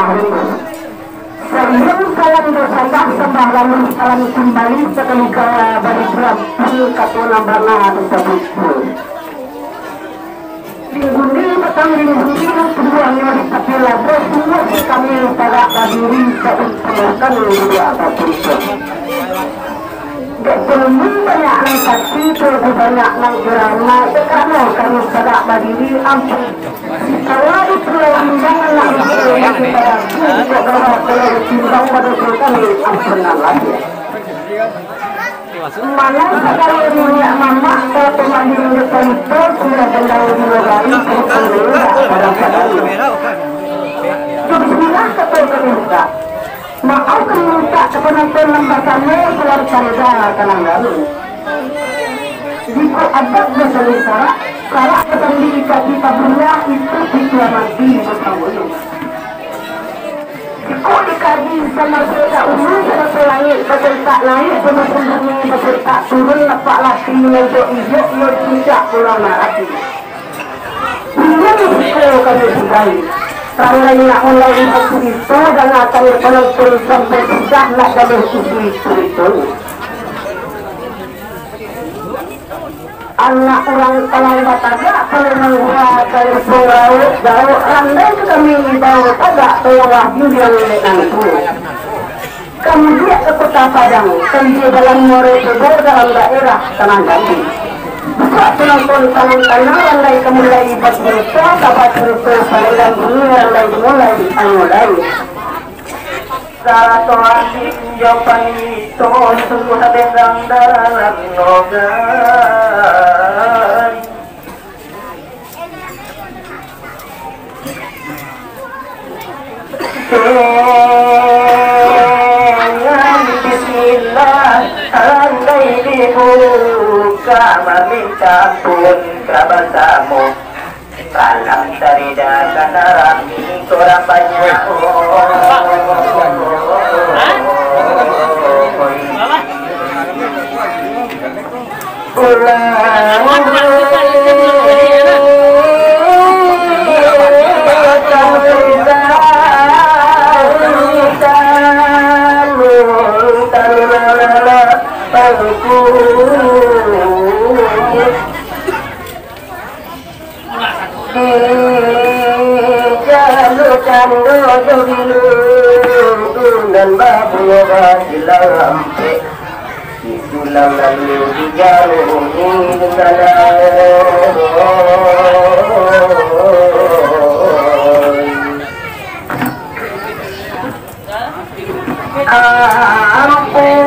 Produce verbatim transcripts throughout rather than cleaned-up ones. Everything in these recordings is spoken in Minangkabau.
Sariang salam basambah, sambah lalu salam kumbali, sakali kala bari pun kato nan bana disabuik. Lingguni batang lingguni, tubuahnyo di tapi lado, sungguah si kami tagak badiri, sauntuakan diri atas itu. Dek ilmu banyak nan kaki, ilmu banyak nan gerana, dek karano kami tagak badiri, ampun. Kalau di Pulau Rindang anak muda yang kita daki, kok bawah kalau ditimbang pada sultan, ampun nan lahir. Mano sagalo niniak mamak, kalau pamanding di palito, sudah bendang di nagari, kalau pamanding tak pada-pada. Bismillah, kata kami minta. Maaf kami minta ka panonton nan basamo, salam sarida ka nan lalu. Jikok adat basandi sarak, sarak basandi kaji tabunuah, itu pitua mati basamo. Jikok dikaji samo sadak ulu, sarato langik basentak naiak, samo bumi basentak turun, lapak lati manjok ijok, iyo puncak pulau Marati. Inyo risiko kami sudahi. Randai nak mulai bakurito, dangakan panonton sampai sudah nak gaduh isi kurito. Anak urang palang batagak, palang manggua kalipung rauik, jauh randai tu kami imbau, tagak tolonglah bimbing dek nantu. Kami diak ka Kota Padang, kami di dalam Muaro Tobo dalam daerah Tanah Jambi. Buka penonton tanang tanang, randai ka mulai bacarito, ka bacarito salendang bunyi, randai dimulai, dimulai. Sarato asin jo panito, sungguah bendang dalam nogai. Dengan bismillah, randai dibuka, maminta ampun ka basamo. Salam sarida ka nan rami, korang banyak, oi. Di jalur cando jo ginun, nan babungo basilang ampek. Itulah lalu dijaluni dengan ampun,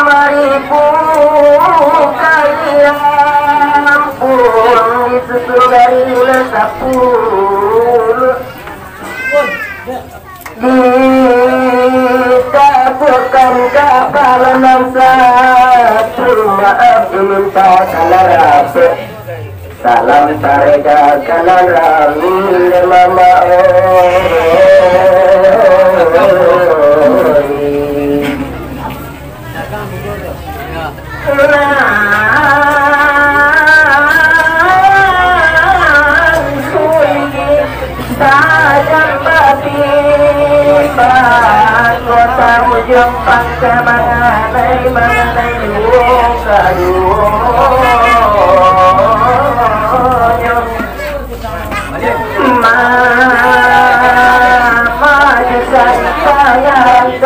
maribu kali ampun, disusun dari bulan sapuluh. Ditabuhkan kapalo nan satu, maaf diminta salah rapek. Salam sarida ka nan rami, mamak, oi. Nan sulik tajam batimbang, kota ujung pangka manganai, manganai juo kaduonyo. Mamajukan payah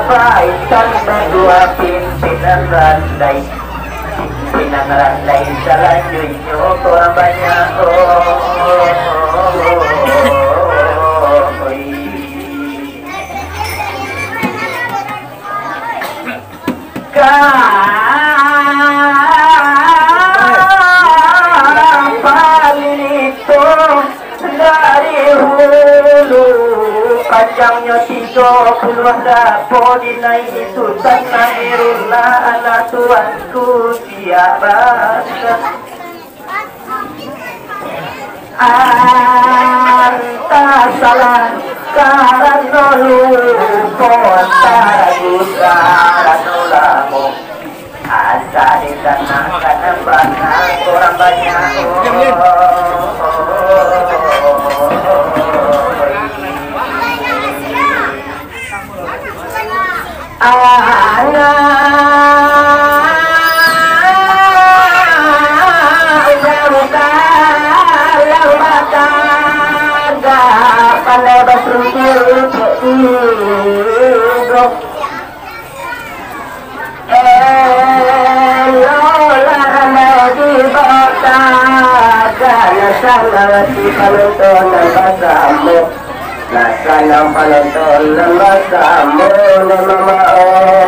baitan, badua pimpinan randai. Pimpinan randai salanjuiknyo korang banyak, oi. Kapalito dari hulu, panjangnyo tigo puluah lapo, dinaiki Sutan Amirullah, anak tuanku siap basa. Antah salah karano lupo, antah ragu karano lamo. Asa di tanah ka nan bana, korang banyak, oh. Sanang ati panonton nan basamo. Nah, sanang panonton nan basamo, nan mamaoh.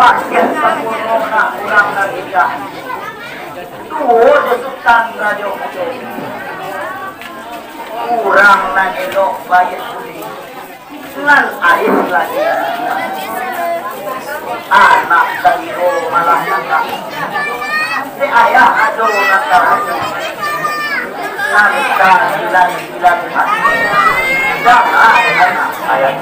Pasiah sampono nak urang nan indak. Tuo jo Sutan Rajo Mudo. Urang nan elok baiak budi. Nan alis lagi. Anak katigo malah cakak. Dek ayah ado nan taruih. Nan ka ilang-ilang mati. Jangan anak ayah.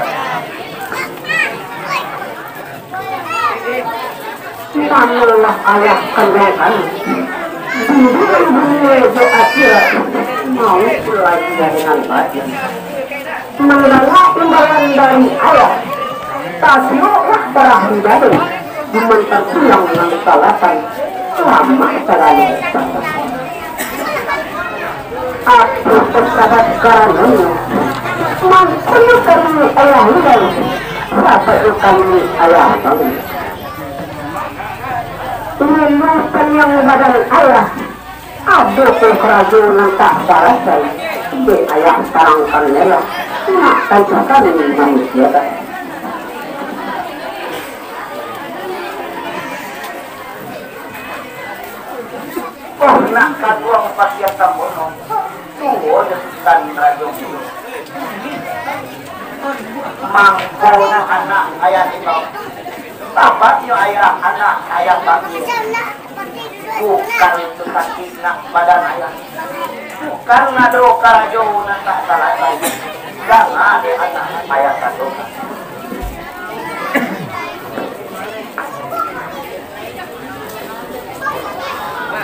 Manolah ayah kandang kami. Dunia jo akhirat, mauik pun lagi jaringan batin. Mandanga imbauan dari ayah, tasioklah darah di dado, di mantang tulang nan salatan, lamah sagalo. Aku sabat karanonyo, mangkonyo kami ayah urang, sabatnyo kami ayah kami. Ngilu paniang badan ayah, ado ko karajo nan tak barasai, dek ayah tarangkan nyo lah, nak tantu kami manusia kan. Oh, nak katuang pasiah sampono, tuo jo Sutan Rajo Mudo. Mangkonyo anak ayah iko, sabatnyo ayah anak ayah kami. Bukan tu sakik nak badan ayah, bukan ado karajo nan tak salasai. Jangan dek anak ayah katokan.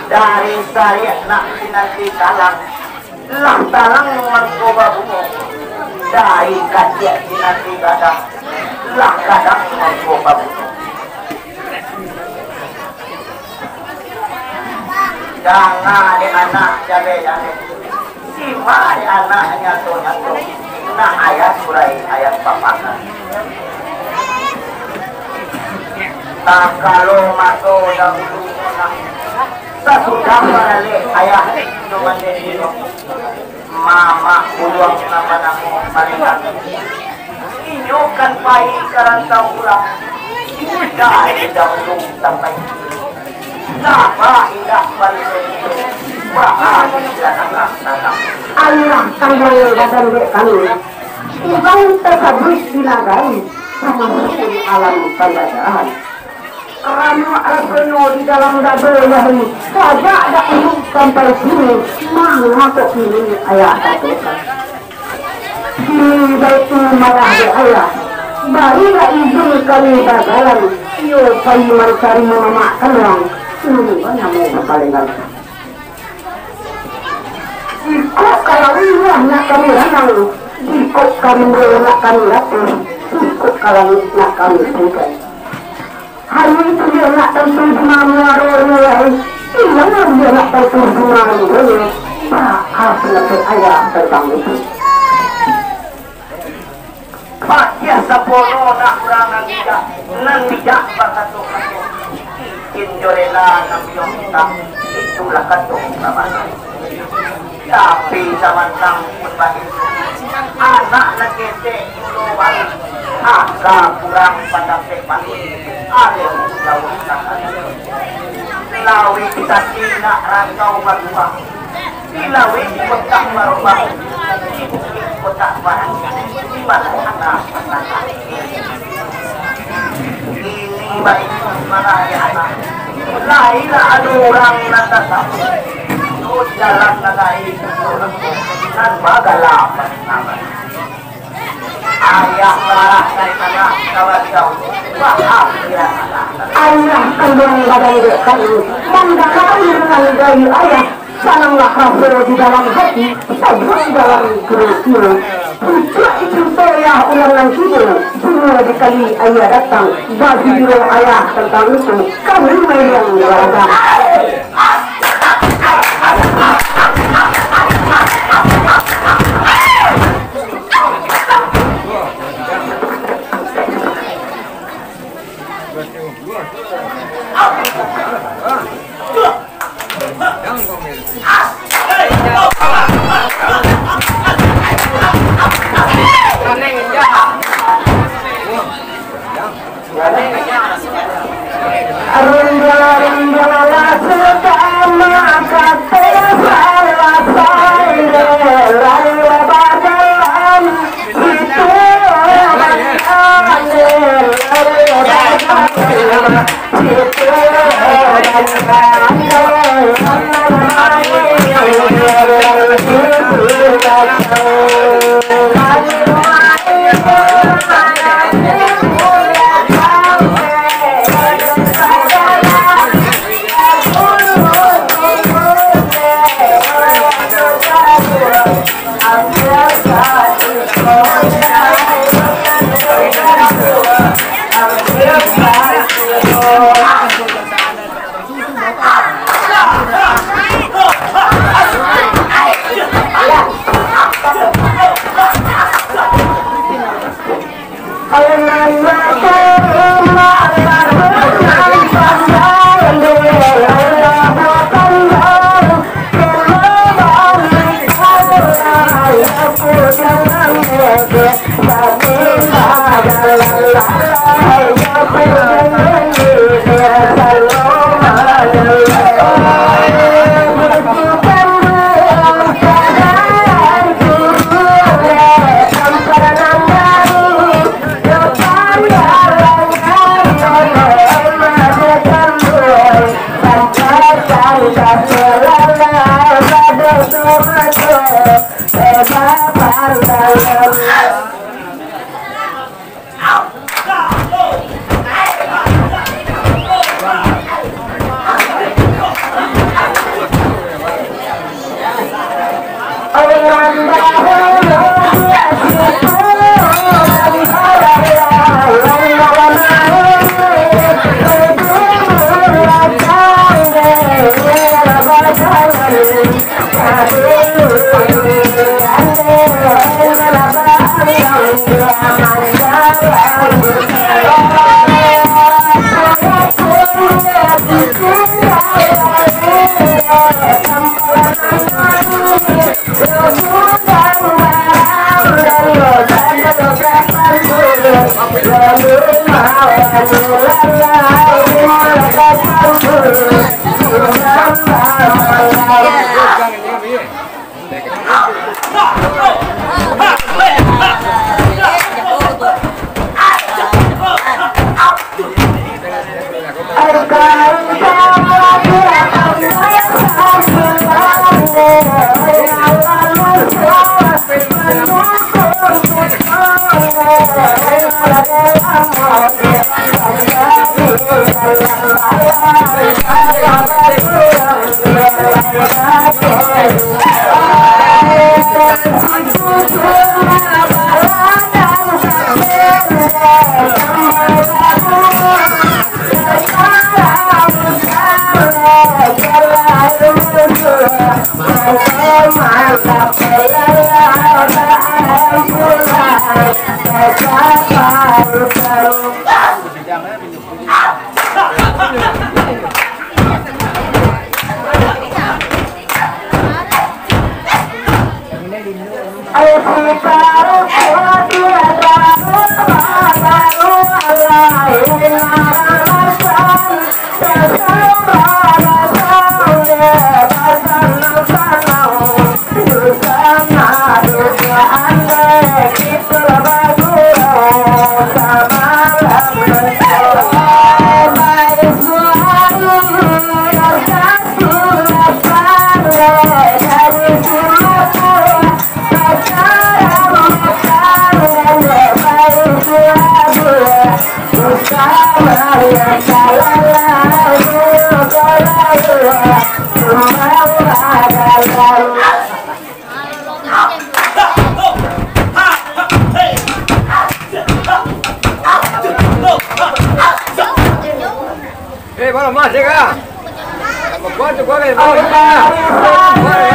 Dari sariak nak pinanti kalang, lah talang mangko babungo. Dari katiak pinanti gadang, lah gadang mangko babungo. Danga dek anak jaleh-jaleh. Simak dek anak nyato-nyato. Nak ayah surai ayah papakan. Takalo maso dahulu nak. Sasudah baralek ayah jo mandeh. Mamak buluang nan banamo Palingan. Inyo kan pai ka rantau pulang. Dari dahulu sampai kini. Saba indak baliso-liso. Baa indak datang-datang. Alah kandang badan dek kami. Urang tasabuik di nagari, tamasuak di alam panjajahan. Karano rasonyo di dalam dado Yahudi, sajak dahulu sampai kini, mangko kini ayah katokan. Kini baitu malah dek ayah, barilah izin kami bajalan, iyo pai mancari mamak kandang, nan banamo Palingan. Jikok ka lauik lah nak kami ranang, jikok ka rimbo nak kami lapeh, jikok ka langik nak kami tinggai. Hari itu iyo nak tantu di ma muaronyo, wahai, iyolah iyo nak tantu di ma rimbo-Nyo. Baa pandapek ayah tantang itu? Pakiah sampono nak urang nan bijak, nan bijak bakato-kato. Izin jo rela nan biyuang mintak, itulah kato ulamaan. Tapi samantang pun baitu, anak nan ketek mudo bana, aka kurang pandapek bana, alun jauah tangan. Lawik tadi nak rantau baduo, di lawik kotak barobah, di bukik kotak barang, di mano anak. Ini baitu malah di anak. Lahilah ado urang nan datang. Tu jalan nan lain. Nan bagalah. Ayah marah dari tanah kawan jauh. Maaf, ya. Ayah kanduang badan dek kami. Mandakari dengan dari ayah. Sananglah raso di dalam hati, sabuik dalam purutnyo. Pucuak itu toyah ulang nan tibo, duo dikali ayah datang, bahijiro ayah tantang itu, kami mailang di ladang. Eh, baru masuk ah. Kuat tu, kuat, kuat, kuat.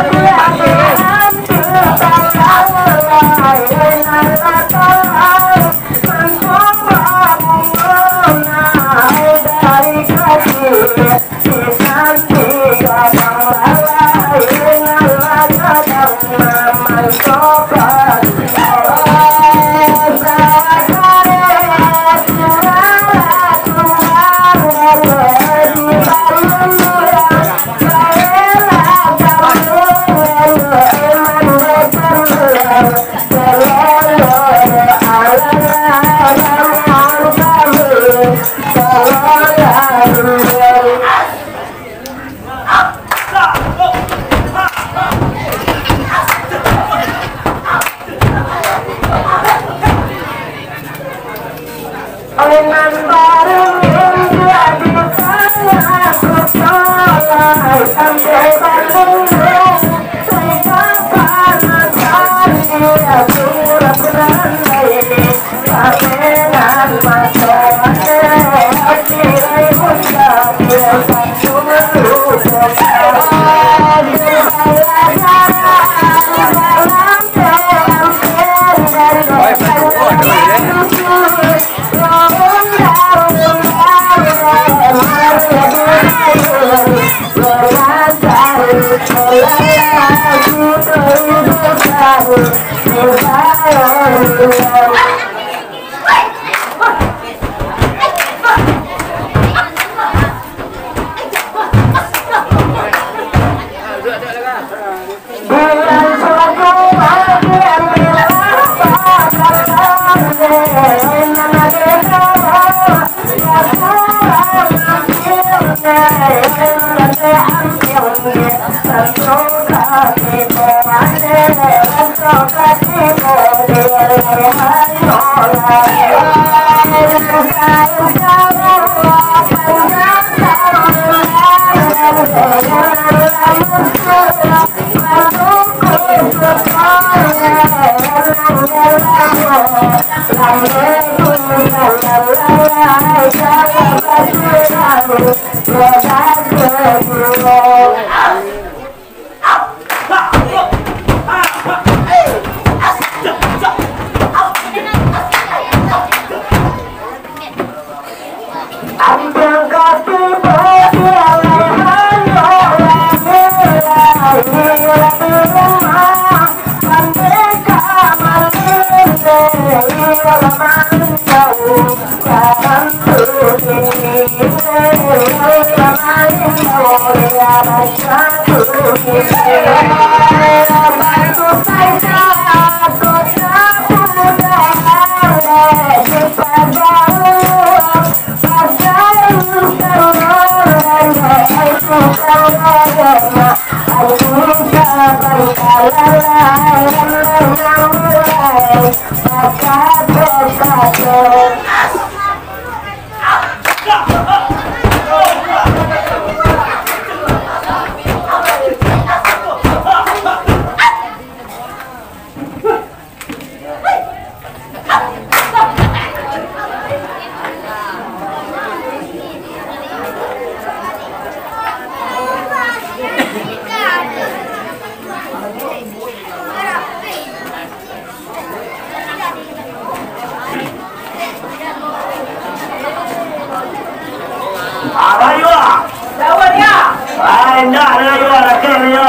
Ah, bayu ah. Jauh dia. Ah, indak ada bayu ah, rakyat bayu.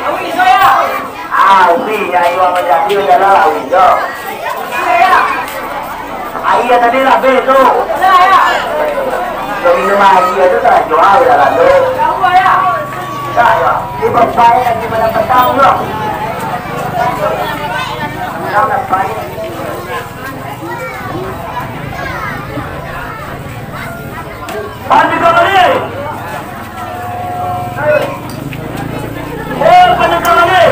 Jauh iso ya. Ah, ubi, ya, ayo, apa jadi, jalan lah, ubi, yo. Iya, ya. Aia tadi lah, be, tu. Iya, ya. Kalau minum aia tu, tak jual, jalan tu. Jauh, ya. Tak, ya. Ini baik lagi pada petang, yo. Petang dah baik. Pandeka balik! Eh, pandeka balik!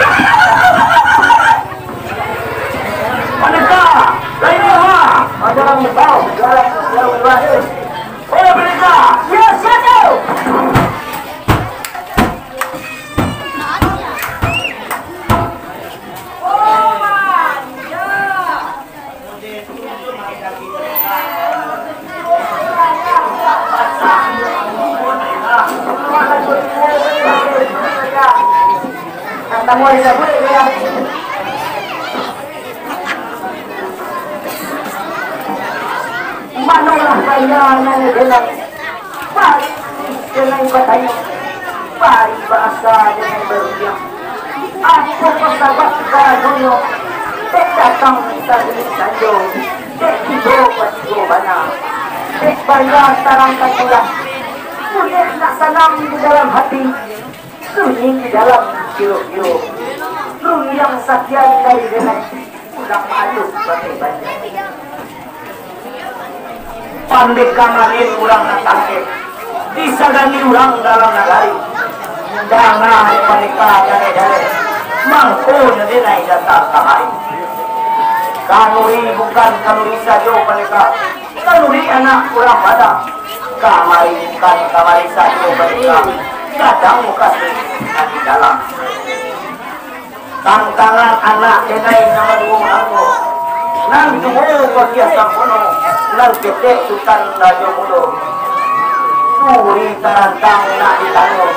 Pandeka! Lain rumah! Ada orang tahu, jualan, jualan, jualan. Eh, pandeka! Ya, siap tu! Manolah kaya nan bilang, bari denai batanyo, bari baasa denai barudiang. Apo ko sabab karanonyo, dek datang sabulik sajo, dek tibo batibo bana, dek baya tarang takulah, buliah nak sanang di dalam hati, sunyi di dalam kiro-kiro, rundiang sakian kali denai. Urang malu pakai baju. Pandeka marin urang nan tangkek, disagani urang dalam nagari. Danga pandeka jaleh-jaleh, mangko nyo denai datang kamari. Kanuri bukan kanuri sajo pandeka, kanuri anak urang Padang. Kamari bukan kamari sajo pandeka, gadang mukasuik nan di dalam. Tantangan anak denai nan baduo urang ko, nan tuo Bagiah Sampono, nan ketek Sutan Rajo Mudo. Turi tarantang nak ditanun,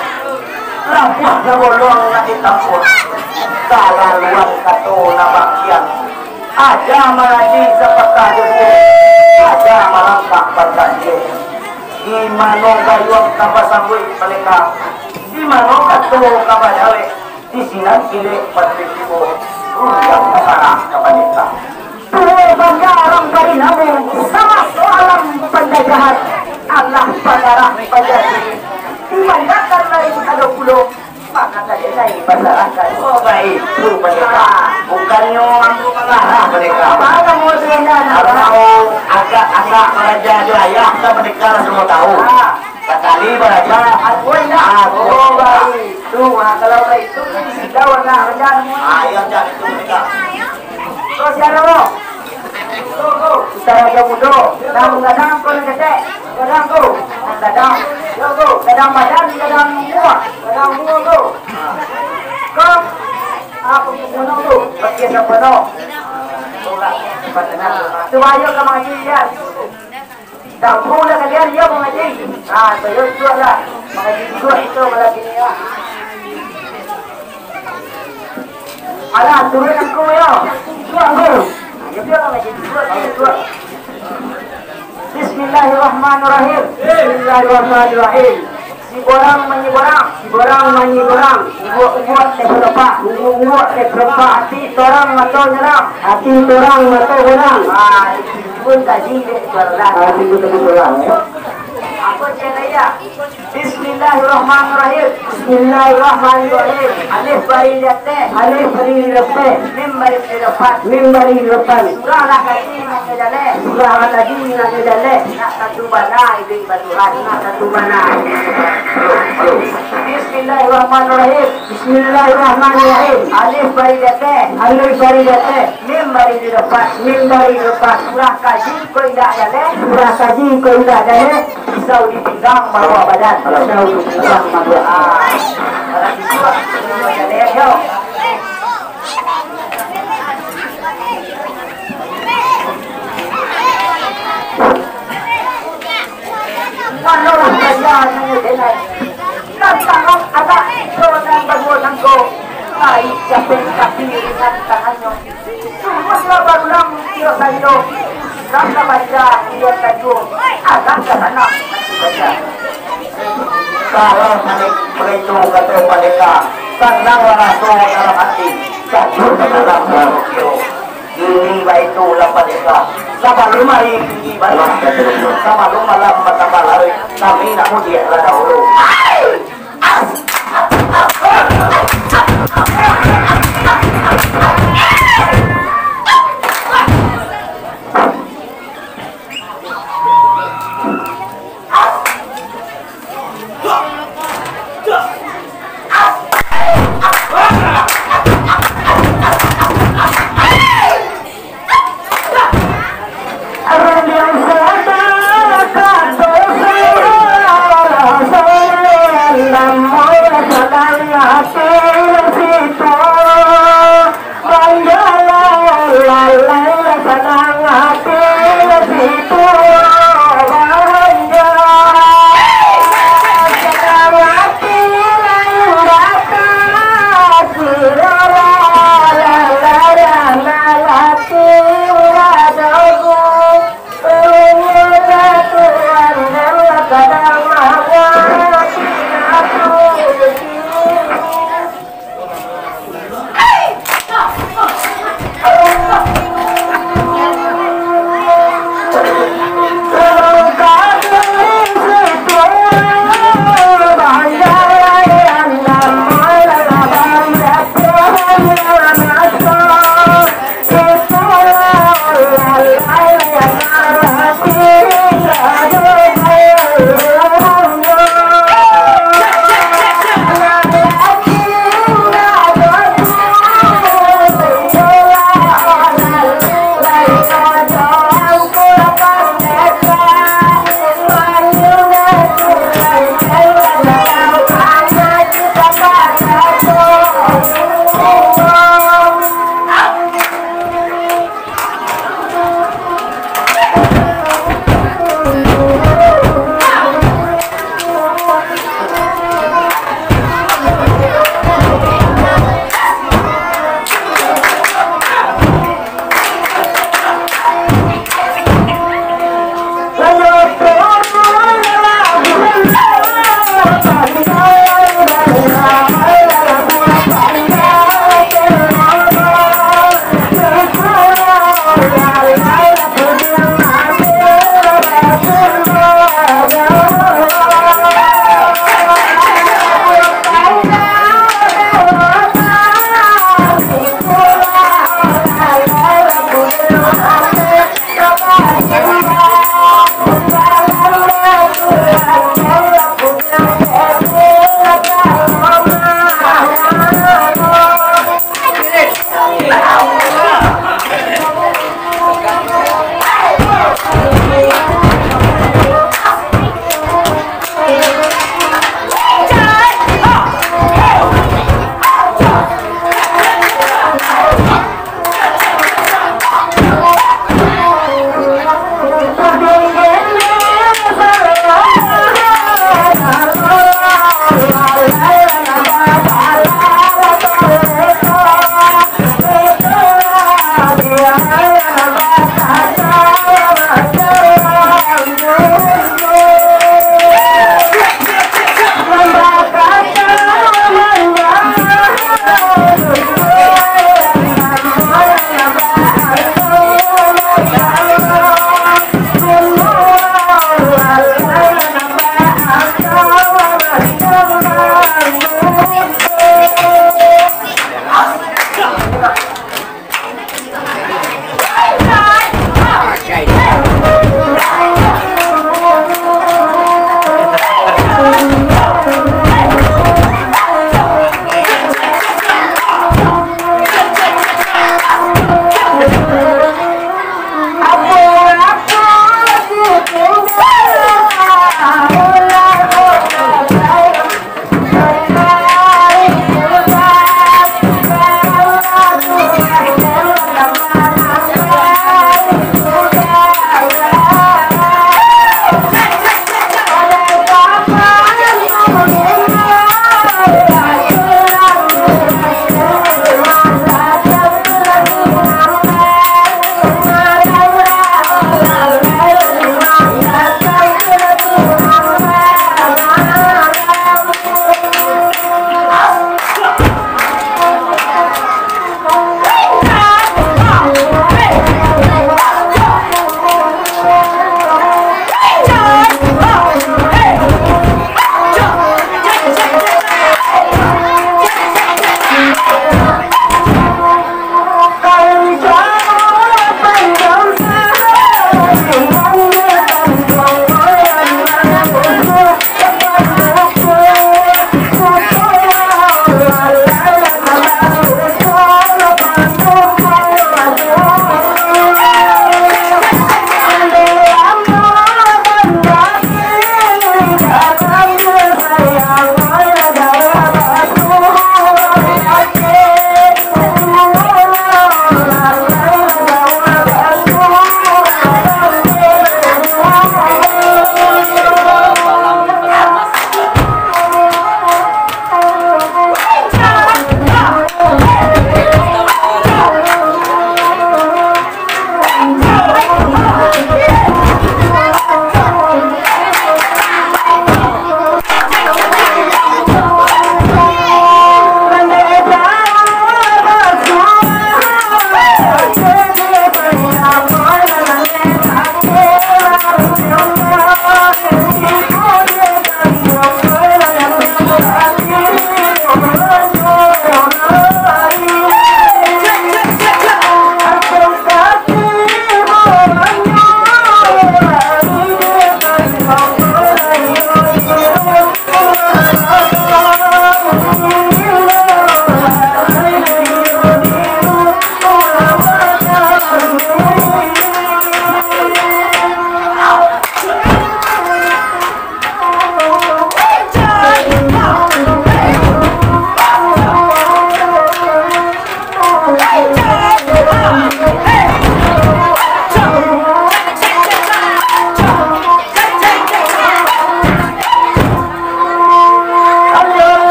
labuah nan bolong nak ditampuah, kalaluan kato nan bangkiang, aja maraji sapatah jo duo, aja marangkak batanjie. Di mano gayuang ka basambuik pandeka, di mano kato ka bajawek, di sinan kilek patuik tibo, rundiang basarah ka pandeka. Tuo banda urang bari namo, samaso alam panjajahan, alah pangarah panjajah, di mandakan lain ado pulo, maka ka denai basarahkan. Oh, baitu, pandeka. Bukannyo ambo mangarah, pandeka. Apo namo tu, Indan? Ambo agak-agak maraja jo ayah ka pandeka, samo tahu. Ah. Sakali baraja. Apo, Indan? Ah, oh, baitu. Ah, kalau baitu, kan sudah. Ayo, jangan itu mereka. Kau siapa lo? Kau, kau. Kita raja muda. Nang gadang kau nang ketek. Gadang kau. Nang gadang. Yo, kau. Gadang badan, gadang muka. Gadang muka kau. Kau. Apa guna tu? Pakai siapa tu? Itulah. Coba ayo kau mangaji, ya. Tahu lah kalian, ya, mangaji. Ah, saya jual lah. Mangaji jual itu malam ini, ya. Alah, turun aku, ya. Jual aku. Ya, biar mangaji jual, jual. Bismillahirrahmanirrahim. Bismillahirrahmanirrahim. Siborang manyiborang. Siborang manyiborang. Ubuak-ubuak teh berempat. Ubuak-ubuak teh berempat. Ati torang mato nyeram. Ati torang mato nyeram. Ah, itu pun kaji dek tuan lah. Ah, itu pun kaji tuan lah, ya. Apa cahaya? Bismillahirrahmanirrahim. Bismillahirrahmanirrahim. Alif baris di ateh. Alif baris di ateh. Mim baris di depan. Mim baris di depan. Surah lah kaji nak ngejaleh. Surah lah kaji nak ngejaleh. Nak tantu bana iduik baturan. Nak tantu bana. Bismillahirrahmanirrahim. Bismillahirrahmanirrahim. Alif baris di ateh. Alif baris di ateh. Mim baris di depan. Mim baris di depan. Surah kaji ko indak jaleh. Surah kaji ko indak jaleh. Pisau di pinggang, maruah badan. Pisau di pinggang, maruah badan. Ah, kalau pisau, jaleh, yo. Manolah saja nyo denai. Nan tangah anak, nan baduo nangko. Lai capek tapi ringan tangannyo. Sungguahlah barulang tio sajo, nan ka baca tio sajo, alah ka sanang baca. Kalau panek baitu kato pandeka, sananglah raso dalam ati, sajuak dalam raso tio. Kini baitulah pandeka, sabalun ari tinggi baliak, sabalun malam batambah laruik, kami nak mudiak lah dahulu.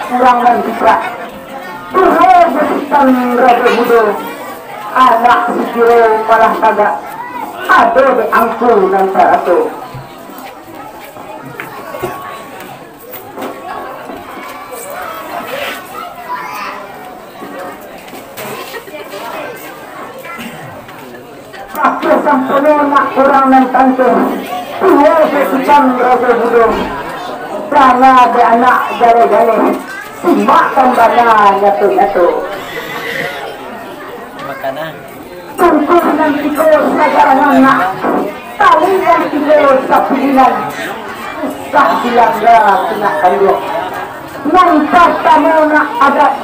Urang nan bijak, tuo jo sitan rajo mudo, anak sijilo malah tagak, ado dek angku nan sarato. Pakai sampono nak urang nan tantu, tuo jo sitan rajo mudo, danga dek anak jaleh-jaleh, simak pambana nyato-nyato. Makanan. Tungku nan tigo sajarangan nak, tali nan tigo sapilihan, usah dilangga tu nak kanduang. Nan partamo nak adat,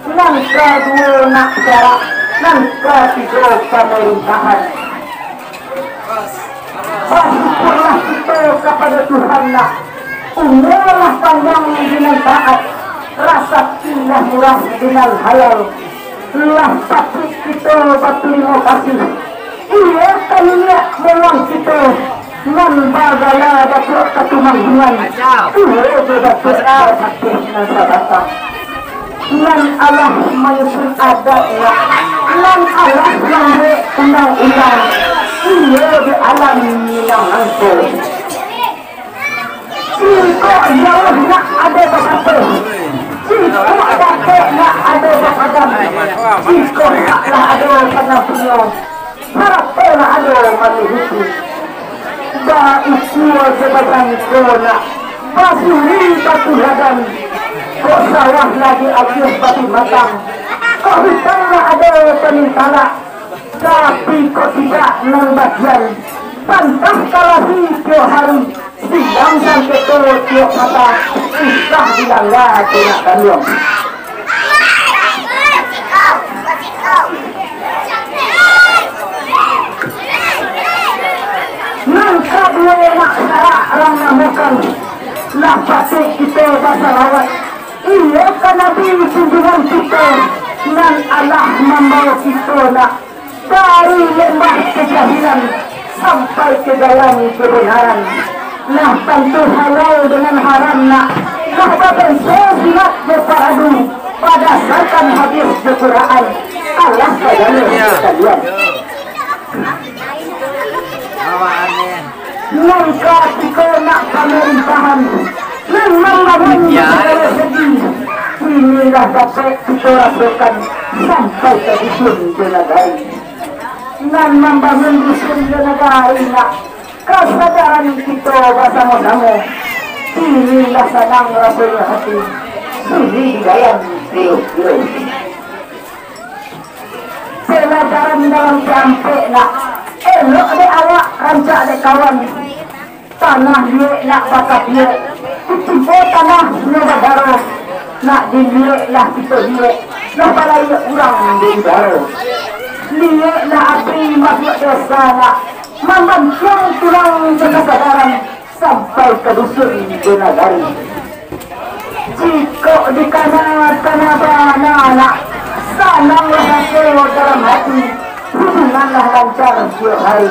nan kaduo nak syarak, nan katigo pamarintahan. Basyukurlah kito kapado Tuhan nak, umua lah panjang di nan taat, rasaki lah murah di nan halal. Lah patuik kito batarimo kasih, iyo ka niniak moyang kito, nan bagala Datuak Katumangguangan, iyo jo Datuak Basakeh nan sabatang. Nan alah manyusun adat nak, nan alah mambuek undang-undang, iyo di alam Minang nangko. Singkok jauah nak ado basapo, singkok dakek nak ado bapagang, singkok nak lah ado panampunyo, sarato lah ado manuruti. Baukua jo babangko nak, basuri batu ladan, kok sawah lah diagiah babi matang, kok hutan lah ado panintalak, tapi kok tidak nan bagian, pantah kalahi tiok hari, sidang sangketo tiok kata, usah dilangga tu nak kanduang. Nan kaduo nak syarak rang namokan, lah patuik kito basalawat, iyo ka Nabi junjungan kito, nan alah mambawa kito nak dari lembah kajahilan sampai ka jalan kabanaran. Lah tantu halal dengan haram nak, lah babanso sunat jo fardu, badasarkan hadis jo Quran. Alah sagalo kalian. Nan katigo nak pamarintahan, nan mambangun di sagalo segi, kini lah dapek kito rasokan sampai ka dusun jo nagari. Nan mambangun dusun jo nagari nak, kasadaran kito basamo-samo, kini lah sanang rasonyo hati, sunyi di dalam kiro-kiro. Pelajaran dalam tampek nak, elok dek awak, rancak dek kawan. Tanah liek nak bakapiak, kutibo tanah nyo badaro, nak diliek lah kito liek, lah balaiak urang di udaro. Liek lah api masuak dosa nak, mambantuang tulang jo kasadaran, sampai ka dusun jo nagari. Jikok dikana-kana bana nak, sananglah raso dalam hati, hubunganlah lancar tiok hari.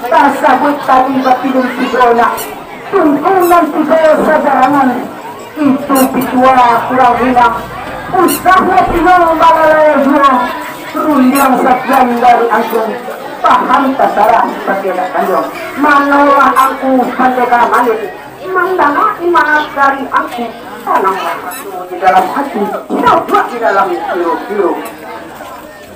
Tasabuik tadi bapilun tigo nak, tungku nan tigo sajarangan, itu pitua urang Minang, usahlah pinang balalai juo, rundiang sakian dari angku, paham tasarah pakai nak kanduang. Manolah angku pandeka manik, mandanga imarat dari angku, tananglah raso di dalam hati, sabuak di dalam kiro-kiro.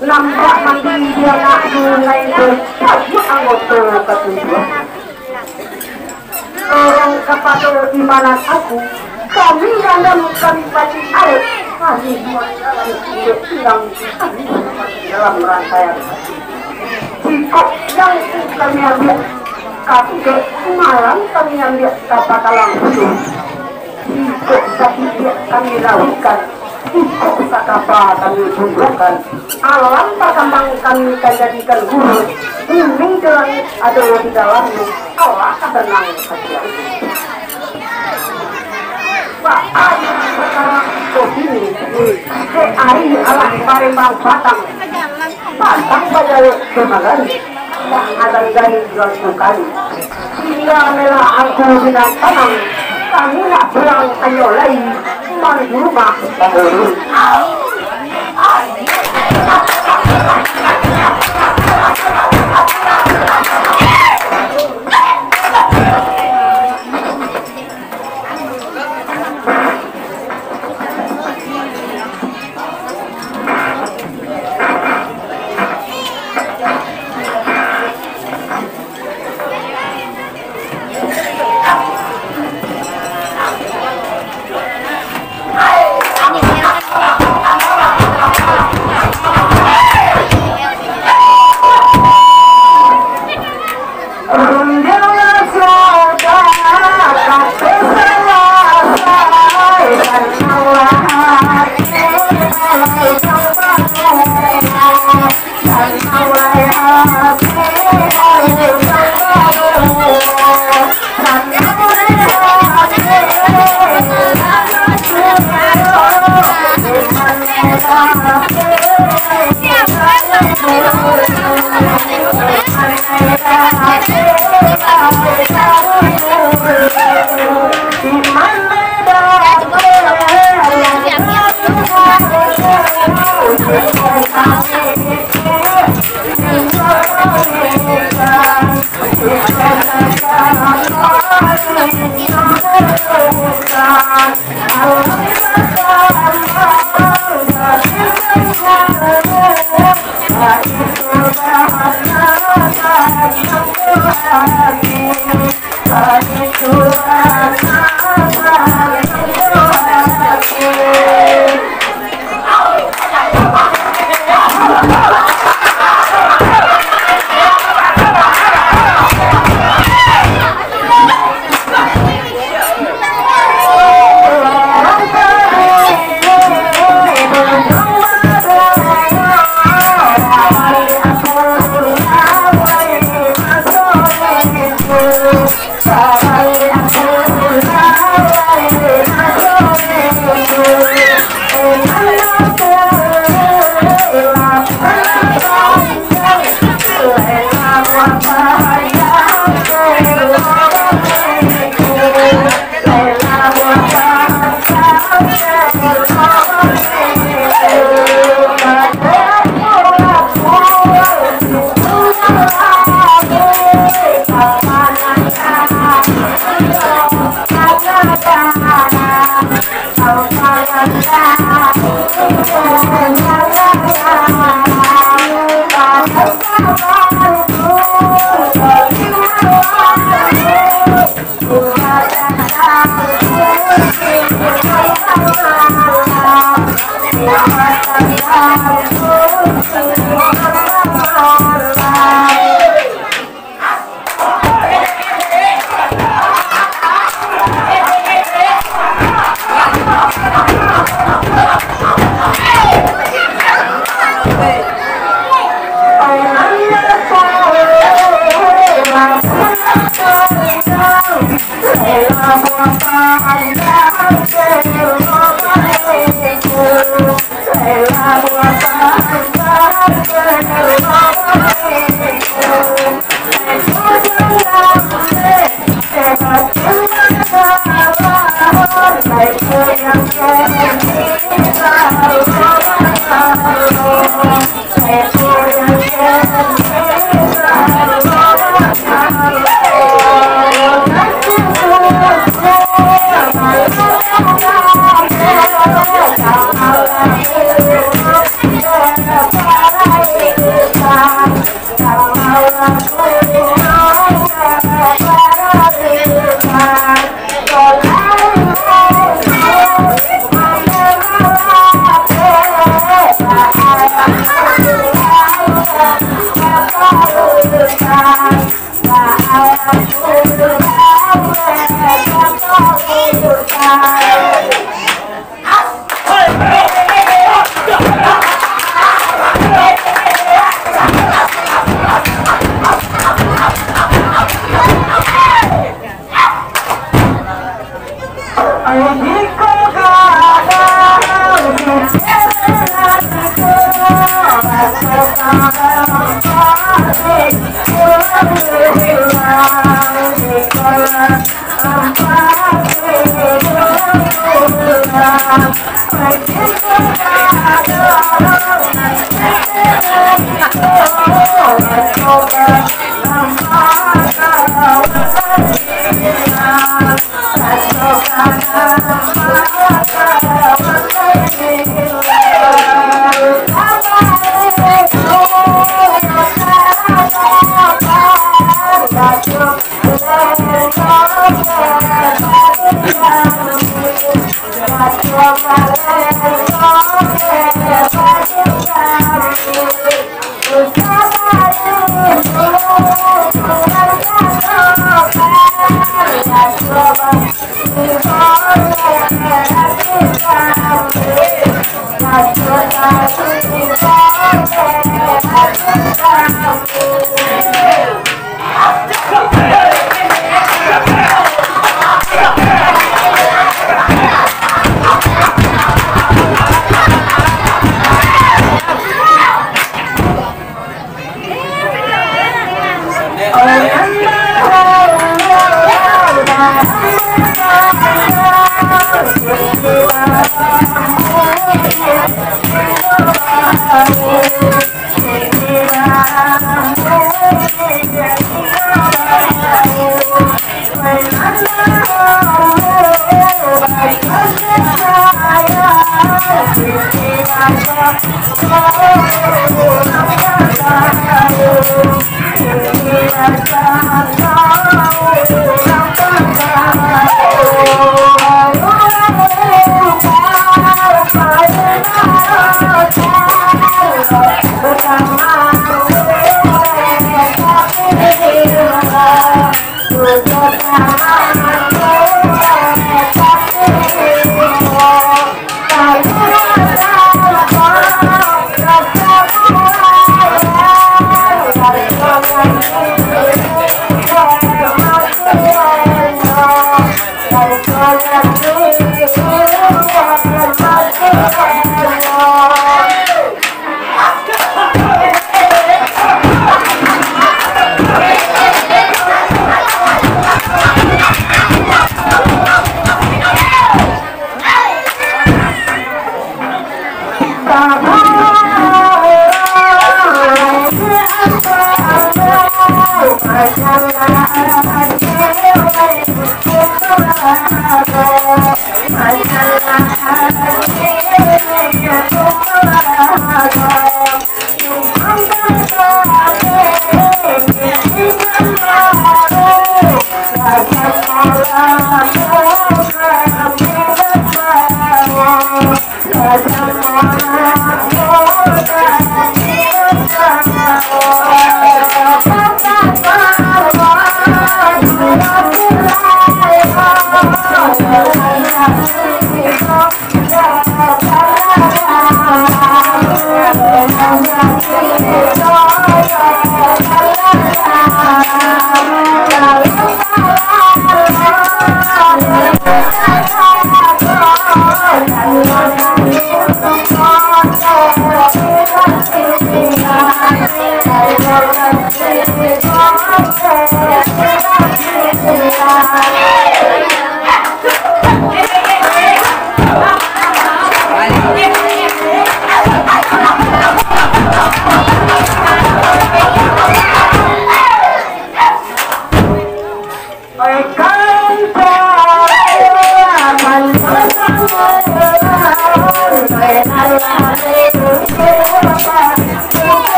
Nampak mandi di anak sungai tu, sabuak anggoto katujuah. Dorong kapado imarat aku, kami dandam kami pacik arek, kami buat dalam kiro pinang, kami dalam rantaian. Jikok jangku kami ambiak, kakek malam kami ambiak ka patalang bulu. Jikok sakibiak kami lauikan, jikok sakapa kami bunduakkan, alam bakambang kami ka jadikan guru, bumi jo langik ado di dalamnyo, awak ka sanang hati. Baa nan sakarang ko kini, dek ari alah barembang batang, batang bajalek jo nagari, nak adan gari juang kukali. Tingga melah angku binatang, kami nak pulang anyo lai,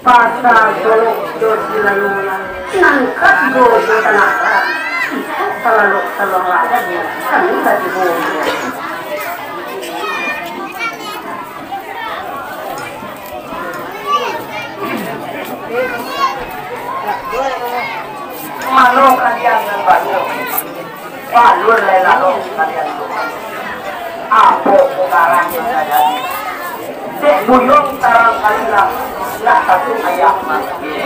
Pasa golok jo silanyo, nangkak jo jo tanah, iko salalok saluang ladang, kami batibo. Mano kalian nan banyak? Balun lai lalok kalian tu. Apo pukarahnyo sajo. Dek buyuang tarang kalilah, nak satu ayah mati.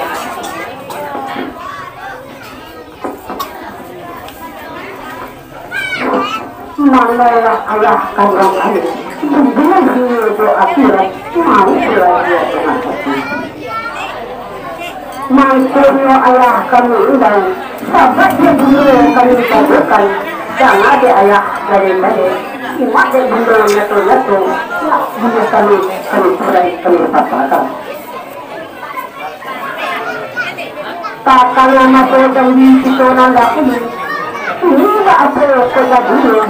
Manolah ayah kanduang kami, dunia jo akhirat, mau balajar dengan hati. Mangkonyo ayah kami imbau, sabab jo dunia kami tabukan, jangan dek ayah dari tadi, indak dek bunda nyato-nyato, nak bunda kami, kami turai, kami papakan. Takana maso janji kito nan dahulu, inilah apo kajadinyo.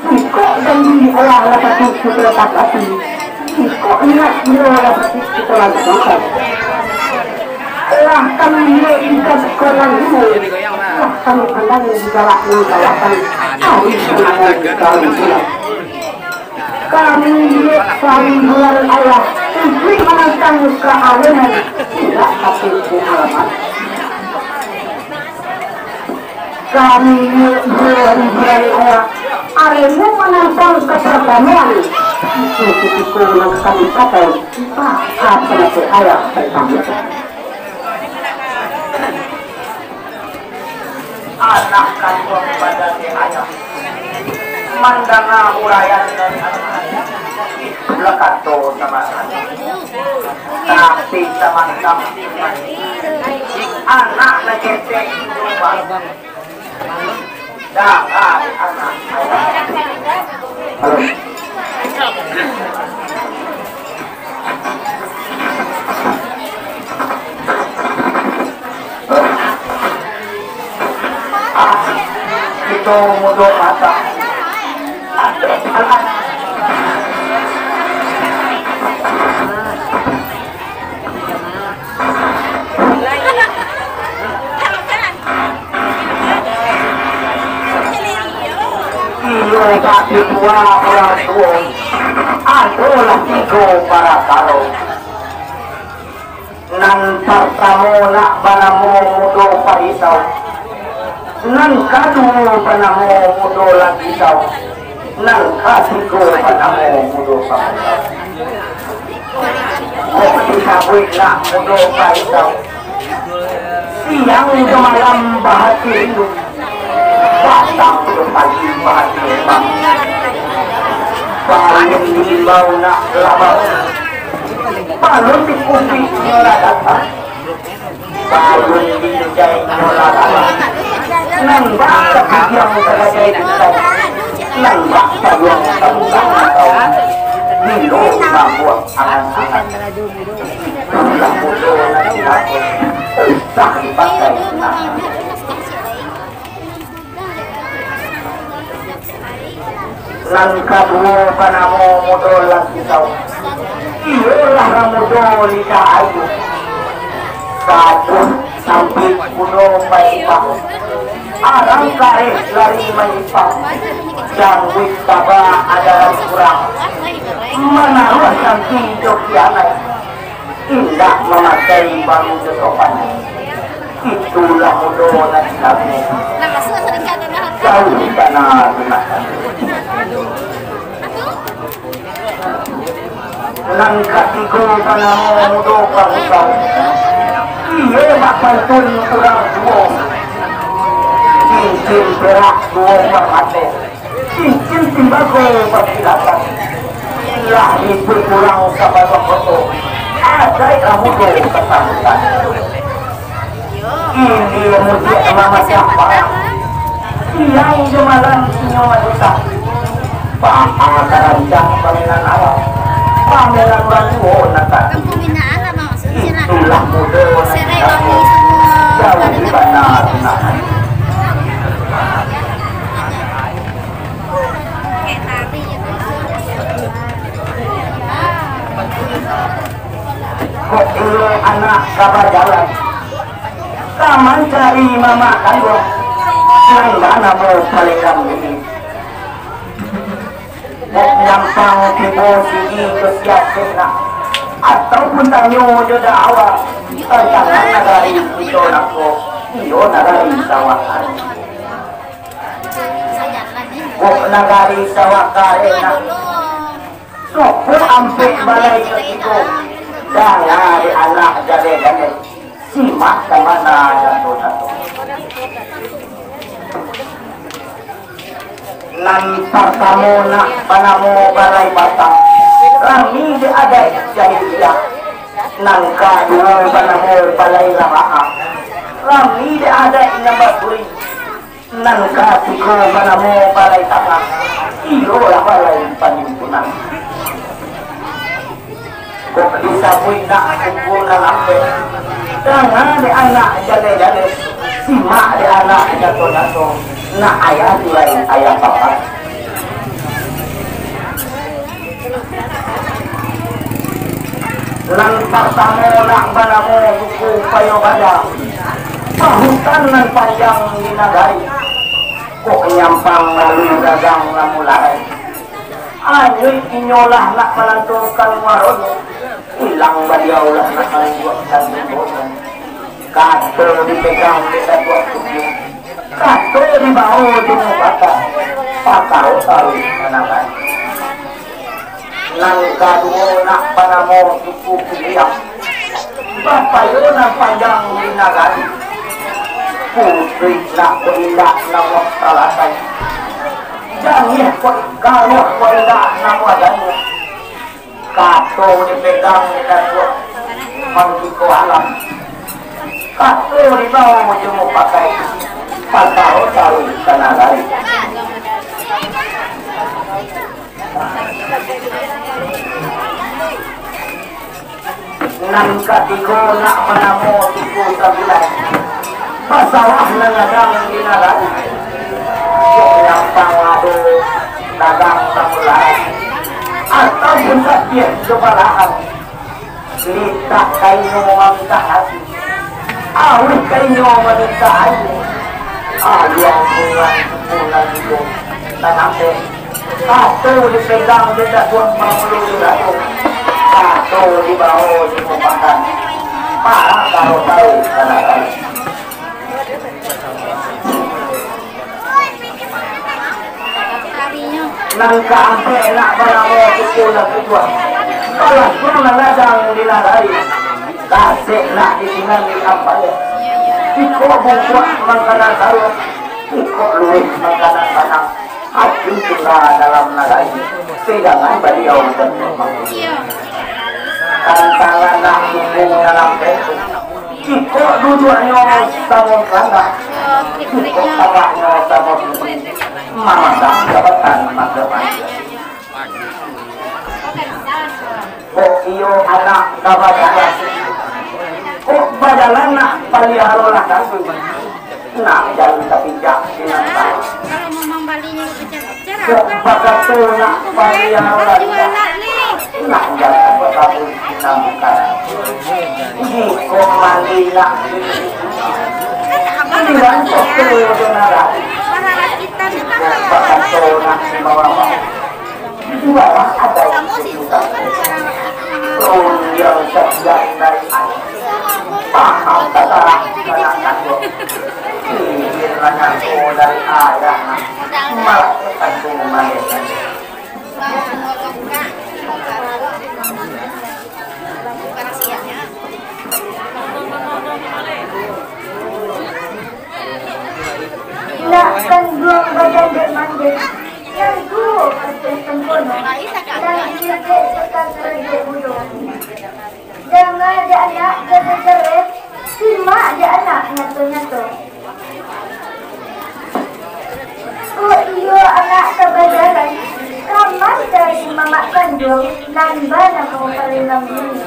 Jikok janji Allah lah patuik kito tapati, jikok niat Allah lah patuik kito lansuangkan. Lah kami liek di kasuko nan ino, lah kami pandang di galak nan kawasan, ari panangan di kalun bulan. Kami liek panggilan Allah, iduik manantang ka alam, indak tapi pengalaman. Kami liek bulan-bulan Allah, alam manantang ka pardamaian, Itu kutiko nan kami pakai, Pak, apa nak ayah pertama. Anak kanduang pada si ayah mandanga uraian dari anak, itulah kato sama anak. Tapi sama-sama anak nagetek itu, Pak. Dah, ah, anak. Halo. Kito mudo mata. Iyo, tapi dua urang tuo adolah tigo parakaro. Nan partamo nak banamo Mudo Parisau, nan kaduo banamo Mudo Lagisau, nan katigo banamo Mudo Parisau. Kok disabuik nak Mudo Parisau, siang jo malam bahati rindu. Patang jo pagi bahati rembang. Balun diimbau nak labau, balun dikupi nyo lah datang. Balun dijai nyo lah labau. Nan bak tapikiang tagajai bintang, nan bak payuang tabuka atau bilo mambuang angan-angan. Itulah mudo nan cilako, usah dipakai tunangan. Nan kaduo banamo Mudo Lagisau, iyolah nan mudo lidah aia. Sabuah sampik kudo paipah, arang kareh lari maipah. Jangguik taba adalah kurang, manaruah santi jo kianai. Indak mamakai baru jo sopan. Itulah mudo nan kami. Jauh di sana rumah kami. Nan katigo banamo Mudo Parisau. Iyo bak pantun urang tuo. Cincin perak duo parmato. Cincin timbago bakilapan. Lah itu pulang ka Batuang Koto. Adaik lah mudo kasambutan. India mudiak mamacah parang. Siang jo malam inyo madusak. Baa ka rancak pamenan alam. Pamenan baduo nan tadi. Itulah mudo nan jauh di bana tunangan. Kok iyo anak ka bajalan, ka mancari mamak kanduang, nan banamo Palenggang Mini. Kok nyampang tibo sigi jo siasek nak, ataupun tanyo jo daawa, tantang nagari kito nangko, iyo nagari sawah kareh. Kok nagari sawah kareh nak, suku ampek balai jo tigo, danga dek anak jaleh-jaleh, simak ka mana dato-dato. Nan partamo nak banamo Balai Batang, rami dek adaik jahiliah. Nan kaduo banamo Balai Lamaah, rami dek adaik nan baturi. Nan katigo banamo Balai Tangah, iyolah Balai Panyimpunan. Kok disabuik nak kumpua nan ampek, danga dek anak jaleh-jaleh, simak dek anak nyato-nyato, nak ayah turai ayah papa. Nan partamo nak banamo suku Payo Bada, pahutan nan panjang di nagari. Kok nyampang lalu dagang namu larai. Anyuik inyo lah nak manantukan muaronyo, ilang baliau lah nak mambuekkan limbonyo. Kato dipegang dek Datuak Tubiah, kato dibao jo mupatah, pataro taruih manangani. Nan kaduo nak banamo Suku Piliang, bapayo nan panjang di nagari. Putuih nak ko indak namuah salasai, janiah ko garuah ko indak namuah janiah. Kato dipegang di Datuak Manggiko Alam, kato dibao jo mupakai, pataro taruih ka nagari. Nan katigo nak banamo Suku Sabilai, basawah nan gadang di nagari. Kok nyampang ado dagang samulai, atau pun sapiah jo balahan. Litak kainyo mamintak nasi, auih kainyo mamintak aia. Aluang bungan suku nan ijo nan ampek, kato dipegang dek Datuak Pangulu Jurajo, kato dibao di mupakan, parang taro-taro kana kali. Nan kaampek nak banamo Suku Nan Tujuah, balasuang nan gadang di nagari, kasek nak ditinggan di ampek. Iko bungkuak mangkana saruak, iko luweh mangkana sanang, ati tingga dalam nagari, sedangkan baliau dan memang. Tantangan nak dukung dalam petu. Iko duduaknyo samo tangga, iko tabaknyo samo tinggi, mamandang jabatan masa depan. Kok iyo anak ka bajalan, kok bajalan nak paliharolah kambing, nak jan tapijak sinan. Kalau memang balinya Kok bakato nak paliharolah kambing, nak jan tapijak sinan bukan. Jikok mandi nak, aliran kotor jo darah. Kok bakato nak dibawa-bawa, dibawa ado. Rundiang sakian dari atas, paham tatarah kanak-kanak. Izin lah nyako dari ayah, malah terkandung manis. Nak kanduang badan dek mandeh, nan tuo kasiah sempurno, nan ciek dek cakak karajo budo. Danga dek anak jareh-jareh, simak dek anak nyato-nyato. Kok iyo anak ka bajalan, ka mancari mamak kanduang nan banamo Palenggang Bumi.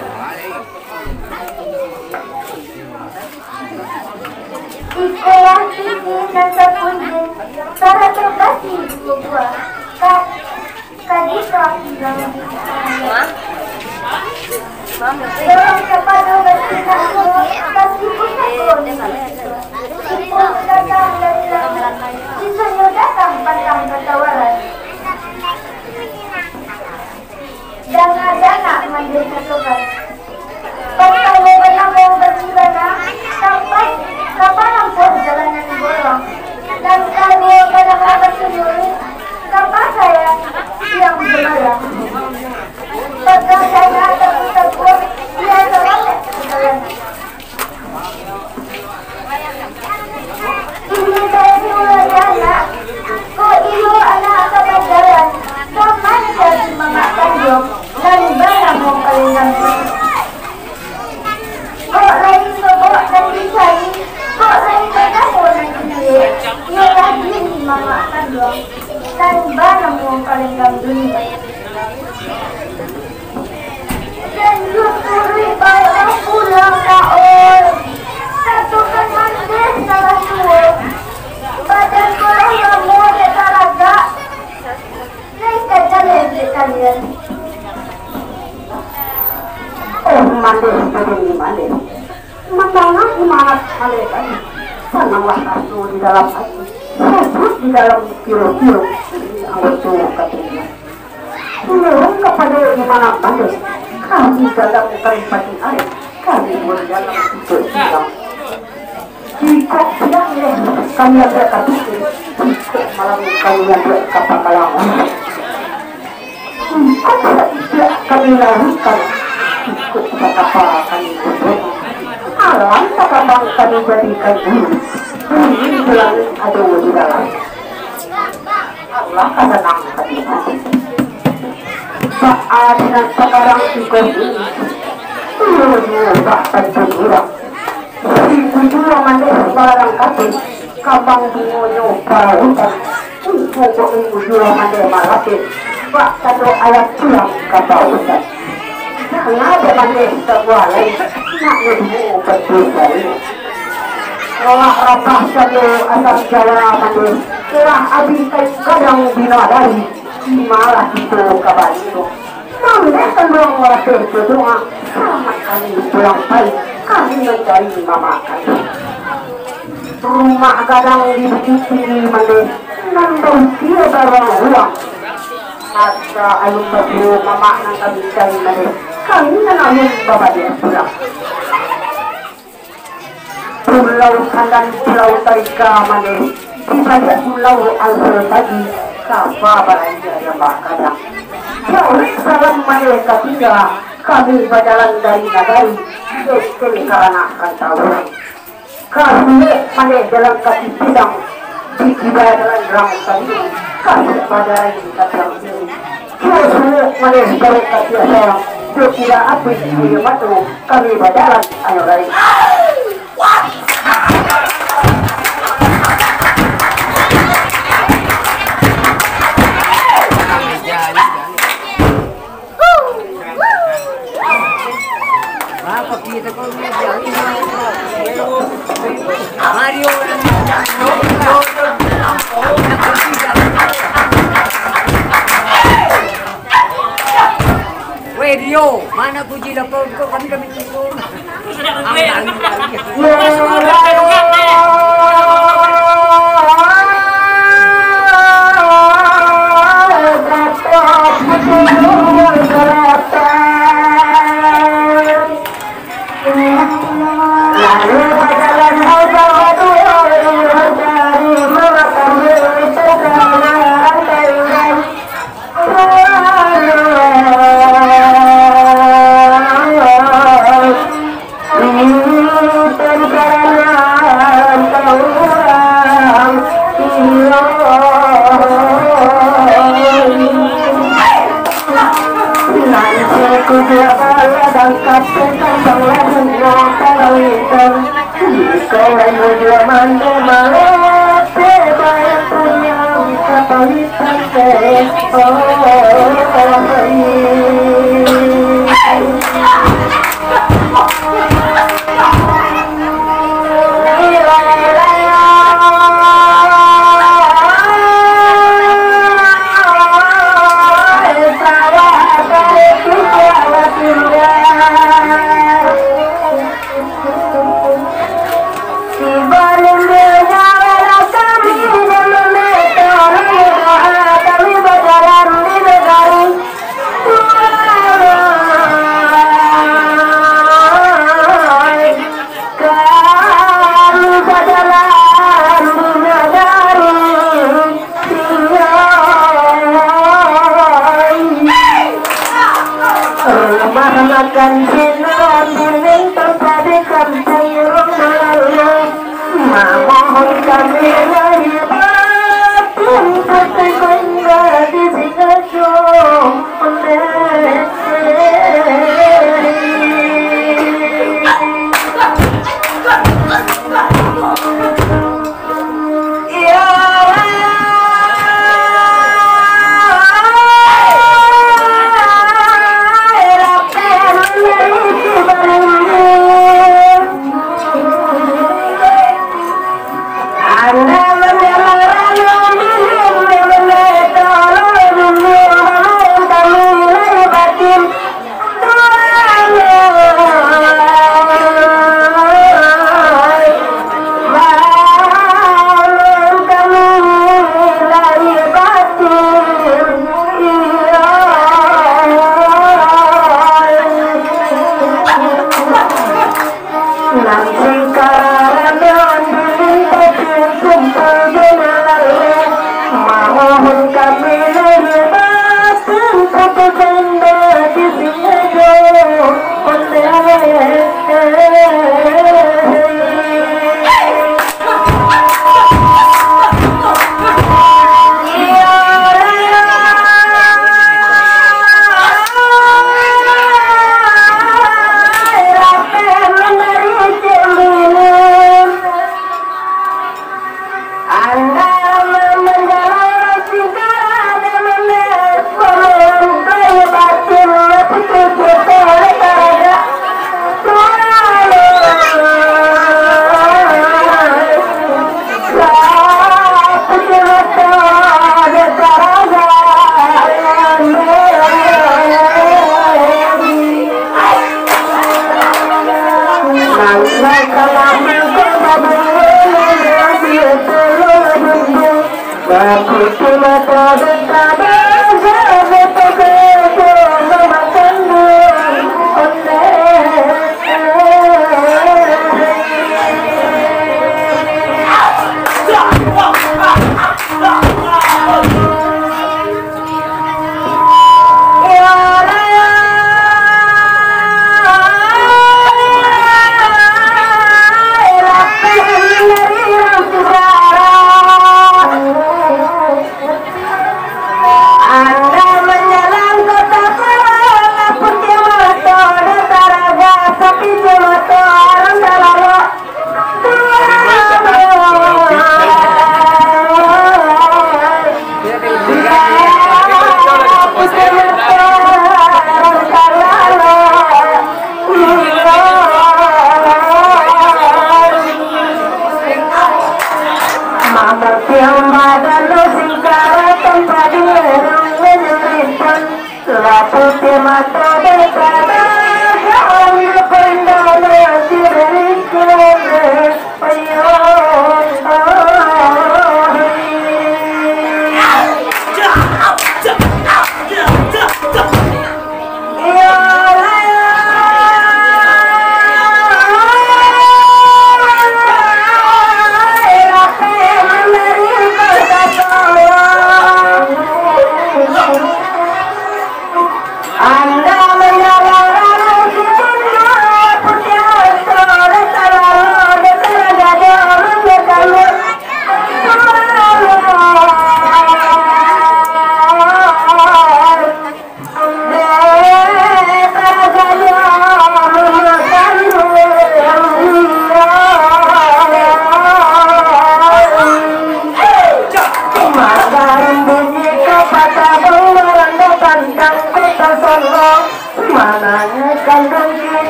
Ikolah sisi nan sapunjin, sarato basi duo buah, ka, ka dikau tinggang. Dorong kapado basinak duo, basi pusako nini. Imbau datang dari langik, kisonyo datang patang ka tawaran. Danga dek anak mandeh katokan. Partamo banamo basi bana, tampak ka parampuang jalanan bolong. Nan kaduo banamo basi nurun, ka pasaian siang jo malam. Pagang dek anak takuik-takuik, biaso lalek ka jalanan. Ini bae diulang anak, kok iyo anak ka bajalan, ka mancari mamak kanduang, nan banamo Palenggang Bumi. Kok lai sobok nan dicari, kok lai banamo nan dicari, iyolah diri mamak kanduang, nan banamo Palenggang Bumi. Den Yusuri baiklah pulang ka oi. Satukan mandeh salah tuo. Badan ko lah lamo dek taragak. Lai ka jaleh dek kalian. Oh, mandeh, mandeh, mandeh. Mandanga imanat mandeh tadi. Sananglah raso di dalam ati. Sajuak di dalam kiro-kiro. Anggoto katanya. Turun kapado di mana pandai, kami dalam karimpati air, kami pun dalam untuk siang. Jikok siang leh kami ambiak ka Bukik, jikok malam kami ambiak ka Pangkalangan. Jikok saistiak kami lahirkan, ikut patapa kami bubuak. Alam takabang kami jadikan guru, bumi di langik ado di dalam. Allah ka sanang hati. Baa di nan sakarang iko ini, iyo juo bak tantu urang. Siku juo mandeh balarang kapeh, kambang bungonyo parautan. Untuak ko ibu juo mandeh malapeh, bak tando ayam pulang ka pautan. Jangan dek mandeh sabuah lai, nak nyo duo batua lai. Lah rabah cando asam jawa mandeh, lah abih kayu gadang bina dari, malah kito ka bali tu. Sampai kaluang lapeh badoa, salamat kami pulang pai, kami mancari mamak kami. Rumah gadang di Bukik Tinggi mandeh, nan bausia baruang-ruang. Asa alun baduo mamak nan kami cari mandeh, kami nan alun babaliak pulang. Pulau Pandan, Pulau Tarika mandeh, di baliak pulau Angsa Tagi, kapa balanjo ayam bakadang. Jauah salam mandeh ka tingga, kami bajalan dari nagari, Beken Karanak Rantau Urang. Ka Suwok mandeh jalan kaki pisang, di Kiba jalan rang sandiri, ka Suwok Bajarai ka tiang siri. Suwok-suwok mandeh barek ka tiang sayang, jo tidak api aia mato, kami bajalan ayo lai. Weh Rio, mana kunci lapor kau? Kami, kami tunggu. Rumah makan Cina, bilik tempat di kampung rumah. Mamohon kami lahir batin, pasti bangga di sini.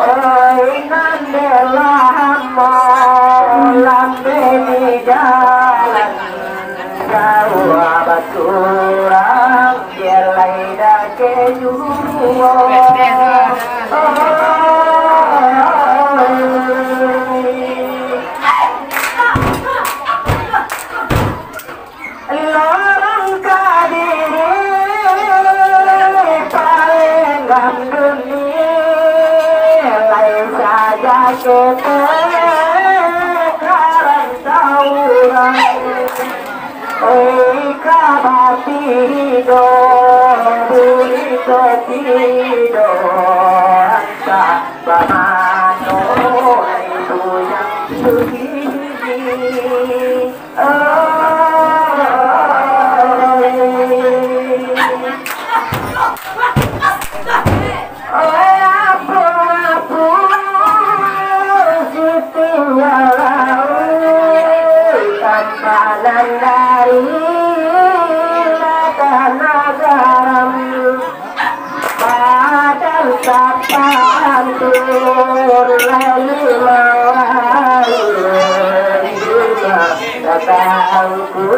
Oi, nan dek lah ambo lambek di jalan, jauah basurang, jalai dakek juo. Oi. Lorong ka diri, palenggang dunia, lai saja ketek karantau urang. Oi, ka batido, buli ko tido, antah bamano, ai bujang sugi-sugi. Badan sapantur lalu mawari, datang ku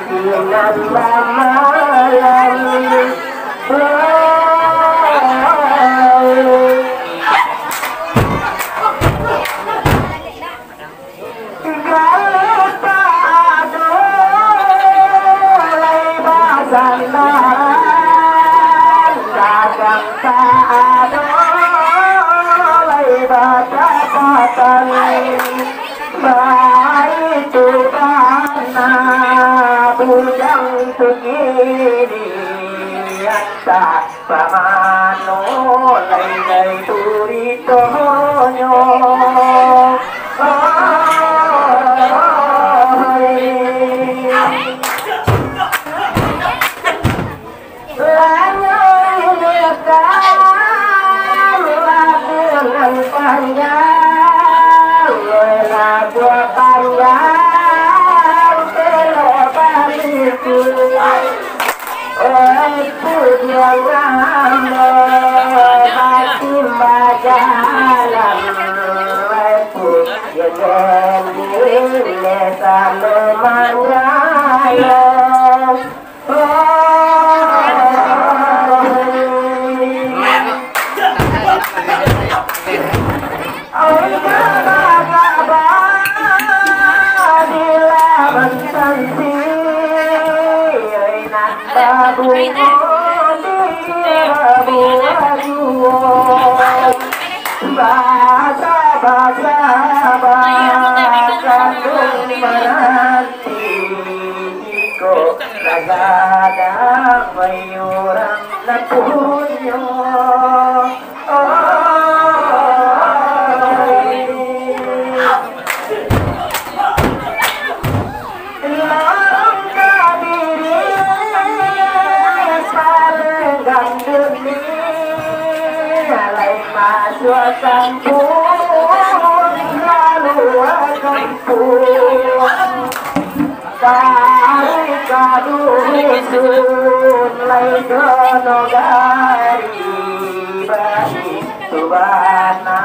sinan bamalam. Tinggal tak ado lai basandaran, dagang tak ado lai badapatan. Baitu bana bujang tu kini, antah bamano lai, lai curitonyo. Oi. Lanyo inekam labuah nan panjang, oi, labuah panjang, telok baliku. Oi, pudiang ambo batimba jalan, oi, pudiang nini sano manjalo. Oi. Basa-basa bakandung maranti, iko lah gadang urang nan punyo. Lorong ka diri paling gandun ni, alai masuak kampuang, kalua kampuang. Dari ka dusun lai jo nagari, baitu bana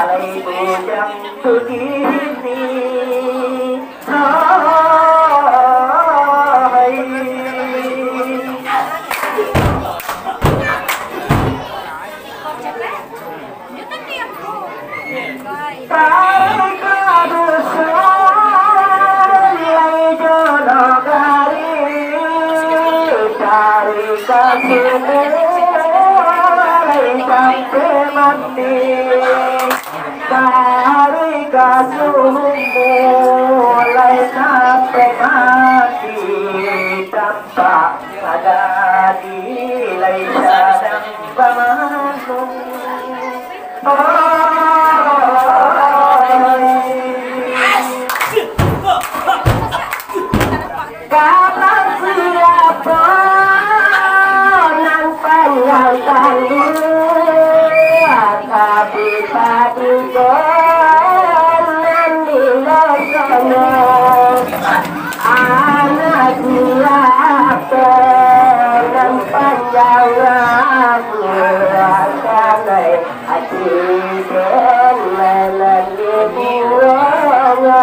lai bujang tu kini. Hai. Dari ka dusun lai jo nagari, dari ka sumua lai sampai mati, dari ka sumua lai sampai mati, tampak sadari lai sadang bamanung. Kapan siapo nan panjang tangan, tapi padi nan di sana. Anak siapo nan panjang aku, akan ai ati den manan di buronyo.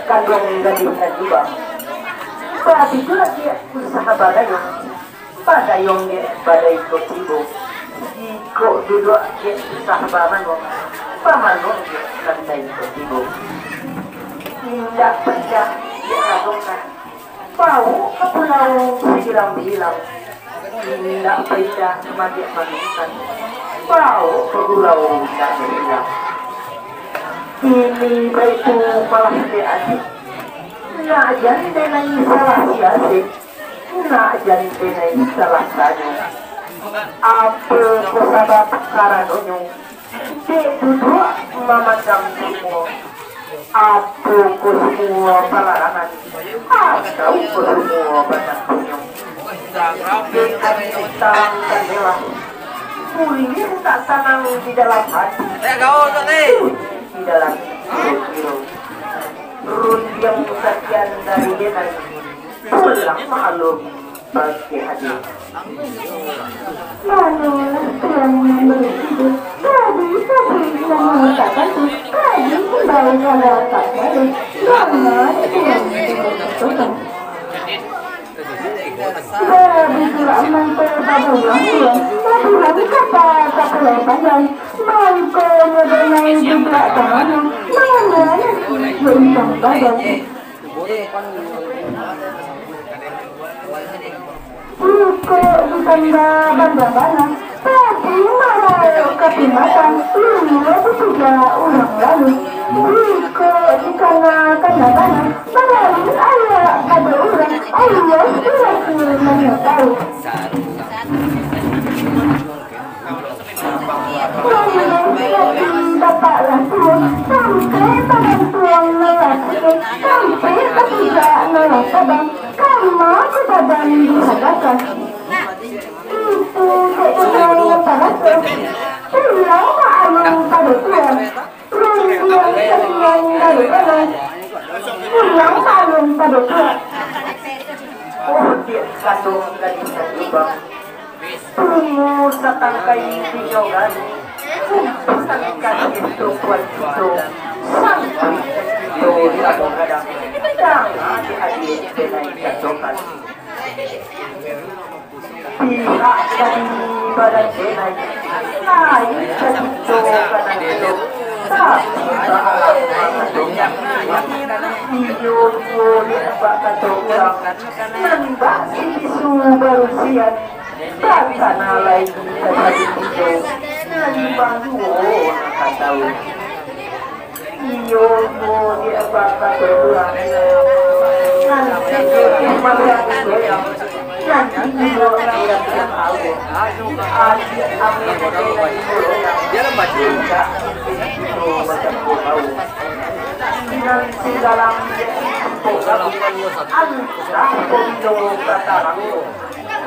Kanduang gadih nan jubang. Babitu lagi usaha badayung. Badayung dek badai ko tibo. Jikok duduak dek usaha bamanuang. Bamanuang dek kadai ko tibo. Indak pacah dek ragokan. Bawok ka pulau sibilang-bilang, indak paida magiak panutan, bawok ka pulau indak bahilang. Kini baitu malah dek adik, nak jan denai salah siasek, nak jan denai salah tanyo. Apo ko sabab karanonyo? Dek duduak mamandang sumua, apo ko sumua palarangan, atau ko sumua batang pinyo? Dek ati talang kandelah, buliah tak tanang di dalam ati, di dalam kiro-kiro. Rundiang sakian dari denai, pulang maklum. Manolah tuan nan barakiba, tadi pabrik nan mangatakan tu, tadi imbau ka latak baru, jangan tuan dibutuhkan. Babi tulak mangko babulang tuan, babulang kapa ka Pulau Panjang, mangko nyo danai duduak ka mano, mano nan jo intang badan. Jikok ditanda banda bana, tapi marayok ka Pimatang, luo batiga urang lalu. Jikok dikana-kana bana, balalu ayah ado urang, Allah urang tu manyatau. Bapak lah tuo, sampai bagantuang nan lah tuo, sampai batugak nan lah tabang, kama ka badan dihadakan. Itu dek denai nan taraso, pulang maklum pado tuo, Oh, dek kandung gadih nan jubang, punyo satangkai pinyogan, kumpulan kasih tumpuan kito, sampai kito di abang gadang, jangan diadil denai kacokan. Pihak dari badan denai, naik ka kito kanan elok, tapi baalah mangko. Iyo juo dek bak kato urang, nan bak si bisu barusian, takana lai ka jadi tigo, nan bak duo nan ka tau. Iyo, iyo, di abang kato urang. Nan satu makan goyang, nan tigo ayam yang awo. Adik amin dari golongan, tidak itu macam bau. Nan tinggalan di antah kondo katarango.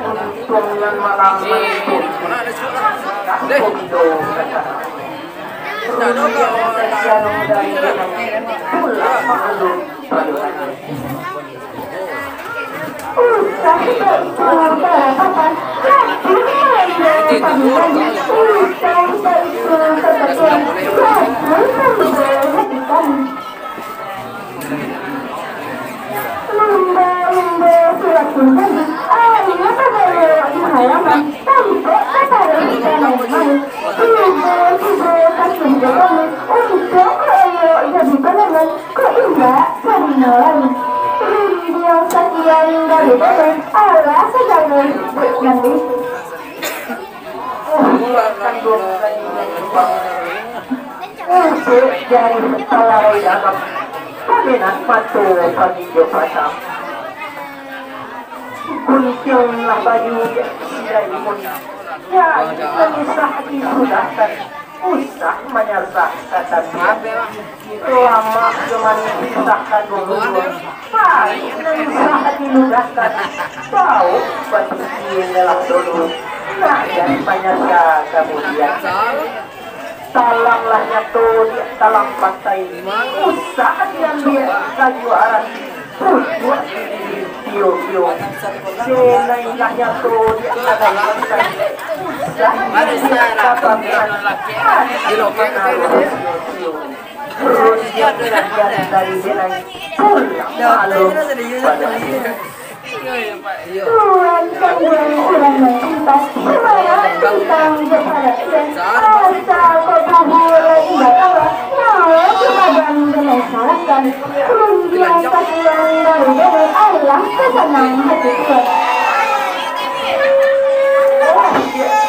Untuang nan malam manipun, antah kondo katarango. Usah baik tu, salah papan. Hati malam dan panggilan. Usah baik tu, salah papan. Hati malam dan panggilan. Lumba-lumba surat tinggal, ayo tagayo di halaman, tampek ka taruih ka lain main. Tibo-tibo kaki jalan, untuak ko elok jadi pangaman, ko indak karino lain. Rindiang sakian dari balai, alah sagalo dek nan di. Umpek jari palarai dalam, pamenan mato pagi jo patang. Guntianglah baju dek si Daimun, jadi manyusah disudahkan, usah manyasah ka tapian. Lamak jo manih pisahkan dulu, paik nan usah diludahkan, bau batuki melah dulu, nak jadi panyasa kamudian. Talanglah nyato di talang pantai, usah diambiak kayu arati, pucuak di pio-pio. Denai lah nyato di talang pantai, usah diambiak kayu arati, pio-pio. Tuan kanduang urang nan cinta, sumara bintang jo paratian, asa ko buhua lai batawa, nyawa jo badan denai sarahkan, rundiang sakian dari denai, alah ka sanang hati tuan.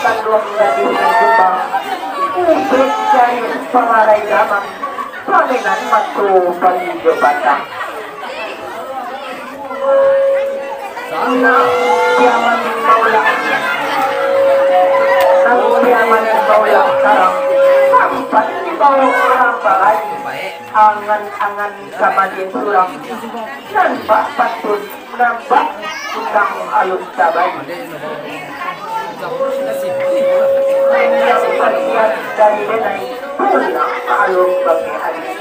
Kanduang gadih nan jubang, ubek jari palarai dalam, pamenan mato pagi jo patang. Nan piaman baulak, nan piaman baulak tarang, sampat dibao urang balai, angan-angan ka malin surang, nan bak pantun. Nampak tukang alun tabai. Dari denai pulang alun bagi hari.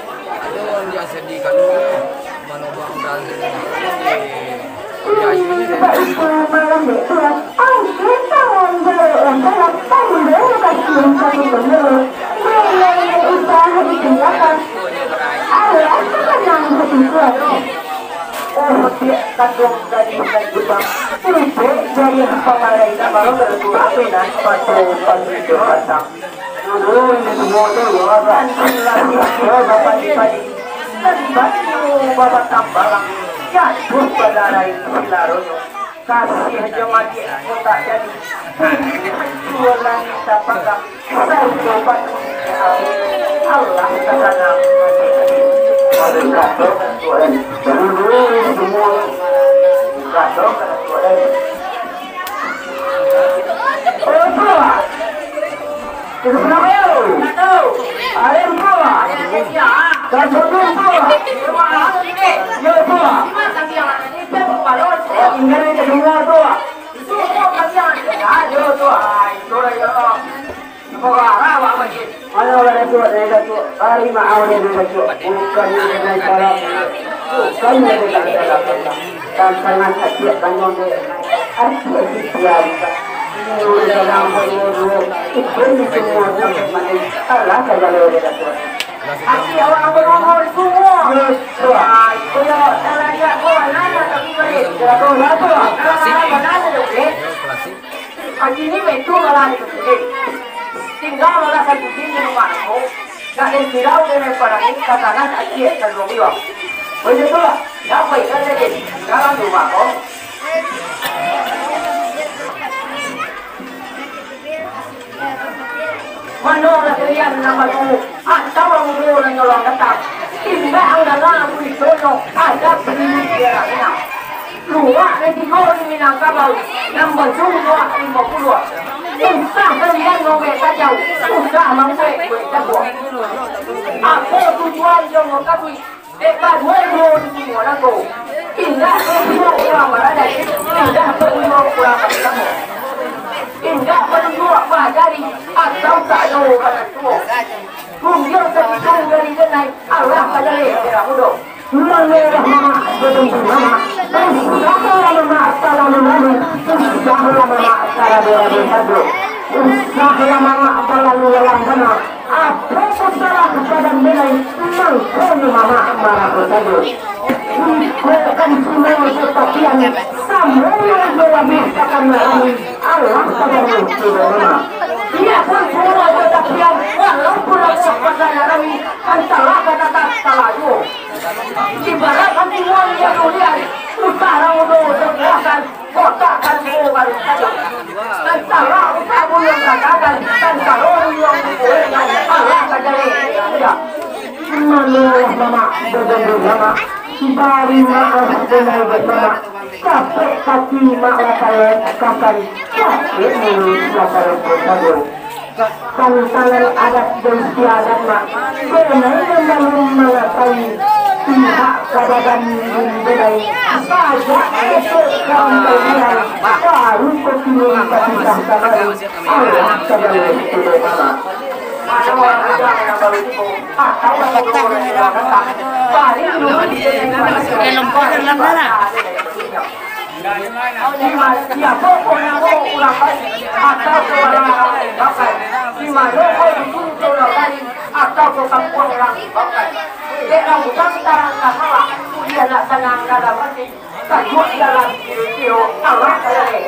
Tiba itu malam dek tuan, angkek tangan jauh yang dalam, tanda lokasi yang satu bendera. Mulai usah ditinggalkan. Alah, tenang hati tuan. Oh, dek kanduang gadih nan jubang, ubek jari pamarai nan marogal, pamenan mato pagi jo patang. Dulu ini semua tu, anti lasih jo bapadi-padi, nan banyu babatang balang, jatuah badarai silaronyo. Kasih jo magiak ko tak jadi, bini hancualah minta pagang. Alah, kasanang. Dulu semua. Oh, tuan. Itu kenapa, yo? Ayo, tuan. Kasih, tuan. Yo, tuan. Tinggal yang kedua, tuan. Ayo, tuan. Itu lah, yo. Mana orang Datuk, dari Datuk? Bari maaf dari Datuk. Bukan dari salah. Bukan dari dalam tantangan hati kanyang dek. Arti hati dia. Ini urusan yang perlu dulu. Itu semua sampai mana. Salah saja lo dia dapat. Hati awak yang berumur semua. Betul. Ah, itu ya, salah dia. Kau nanya tapi balik. Kau apa? Kau nanya dulu, eh? Hati ni betul malah ni. Tinggal malah satu di rumah aku. Nak den sirau den parangi, ka tanah aciak saluruang iwak. Baitu lah, dapek kan den dalam rumah ko. Mano lah kalian nan batu, atau mudo nan nyolong datang? Indak ang danga baritonyo, ada baribu di dalamnya. Luak nan tigo di Minangkabau, nan basuh luak limo puluah. Usah kalian mauek tajau, usah mauek kuek jaguang. Apo tujuan jo mukasuik, dek baduo duo di sumua nangko? Indak baduo urang baradai, indak baduo urang basamo. Indak baduo baajari, atau tak ado badan tuo. Gundiang sapitu dari denai, alah ka jaleh merah mudo. Manolah mamak, badantu mamak. Usahlah mamak talalu lalu. Usahlah mamak tarado-rado sajo. Usahlah mamak balalu lalang bana. Apo ko salah badan denai, mangkonyo mamak marah sajo. Iko kan sungai jo tapian, samonyo jo labiah takana rami. Alah tagalo sudah mamak. Biyapun sungai jo tapian, walaupun labiah takana rami, kan salah ka tatap salah juo. Ibarat timuan jo durian, utara mudo jo karasan, kota kan tigo baru sajo. Antaro utara buyuang ka gagal, antaro buyuang ka gagal, alah ka jaleh. Manolah mamak, badantu mamak, bari maaf denai dek mamak, capek kaki mak lah kayo kakan, capek mulu lah kayo kakan. Tantangan adat jo istiadat mak, denai nan balun mangatahui, pihak ka badan diri denai, sajak esok ka ampai dinai, baru ko kini bapisah kamari, alah ka jaleh sudah mamak. Di ma-, di apo ko namo urang baik, atau ko urang bakai? Di mano ko dusun ko urang baik, atau ko kampuang urang bakai? Dek rambutan tarang ka salak, kuliah nak sanang dalam ati, sajuak dalam kiro-kiro, alah ka jaleh.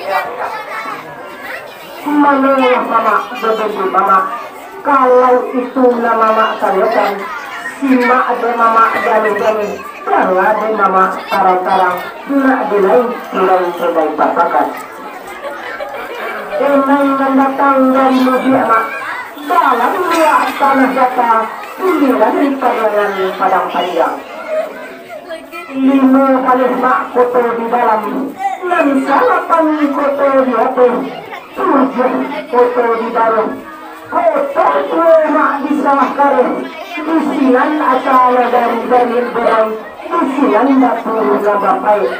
Manolah mamak, badantu mamak. Kalau itu nan mamak karyokan, simak dek mamak jaleh-jaleh, danga dek mamak tarang-tarang, nak denai pulang sadang tapakan. Denai nan datang dari Lubiak mak, dalam luak tanah data, pinggiran Pariangan Padang Panjang. Limo baleh mak koto di dalam, nan salapan koto di ateh, tujuah koto di baruah. Koto tuo mak di sawah kareh, di sinan asa dari-dari berai, di sinan dapua nan bapaek.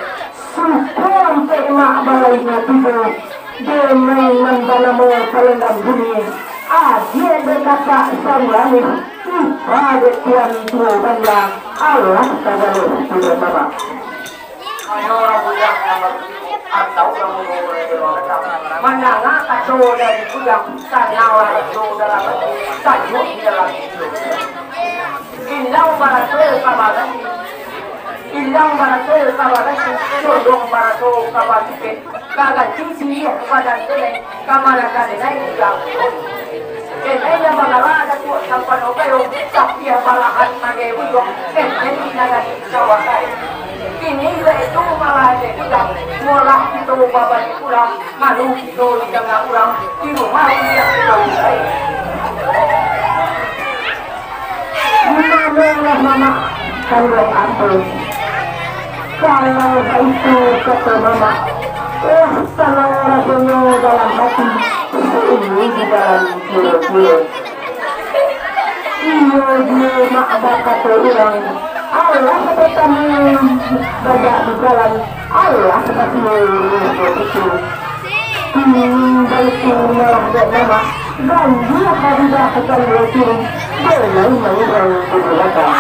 Suko ampek mak balainyo tigo, denai nan banamo Palendang Bumi, adiak dek kakak Sarialih, ipa dek tuan tuo banda, alah ka jaleh sudah mamak. Hanyo urang bujang nan baru tibo, atau urang mudo nan di luar kota, mandanga kato dari bujang, sananglah raso dalam ati, sajuak di dalam iduik. Indang baraso ka baranti, indang baraso ka baranti, condong baraso ka batipek, ka ganti siriah badan denai, ka manangkan denai bujang. Denai nan bagala Datuak Sampano Gayo, tapi balahan magai buyuang, denai nan ganti sawah kain. Kini baitu malah denai bujang, molah kito babali pulang, malu kito didanga urang, di rumah urang kito. Manolah mamak, kanduang apo? Kalau baitu kato mamak, lah sanang rasonyo dalam ati, sunyi di dalam kiro-kiro. Iyo juo mak bakato urang, alah batamu bajak di jalan, alah basiyo di situ. Kini baitu malah dek mamak, ganjil hadidah ka kiro-kiro, denai maurang di balakang.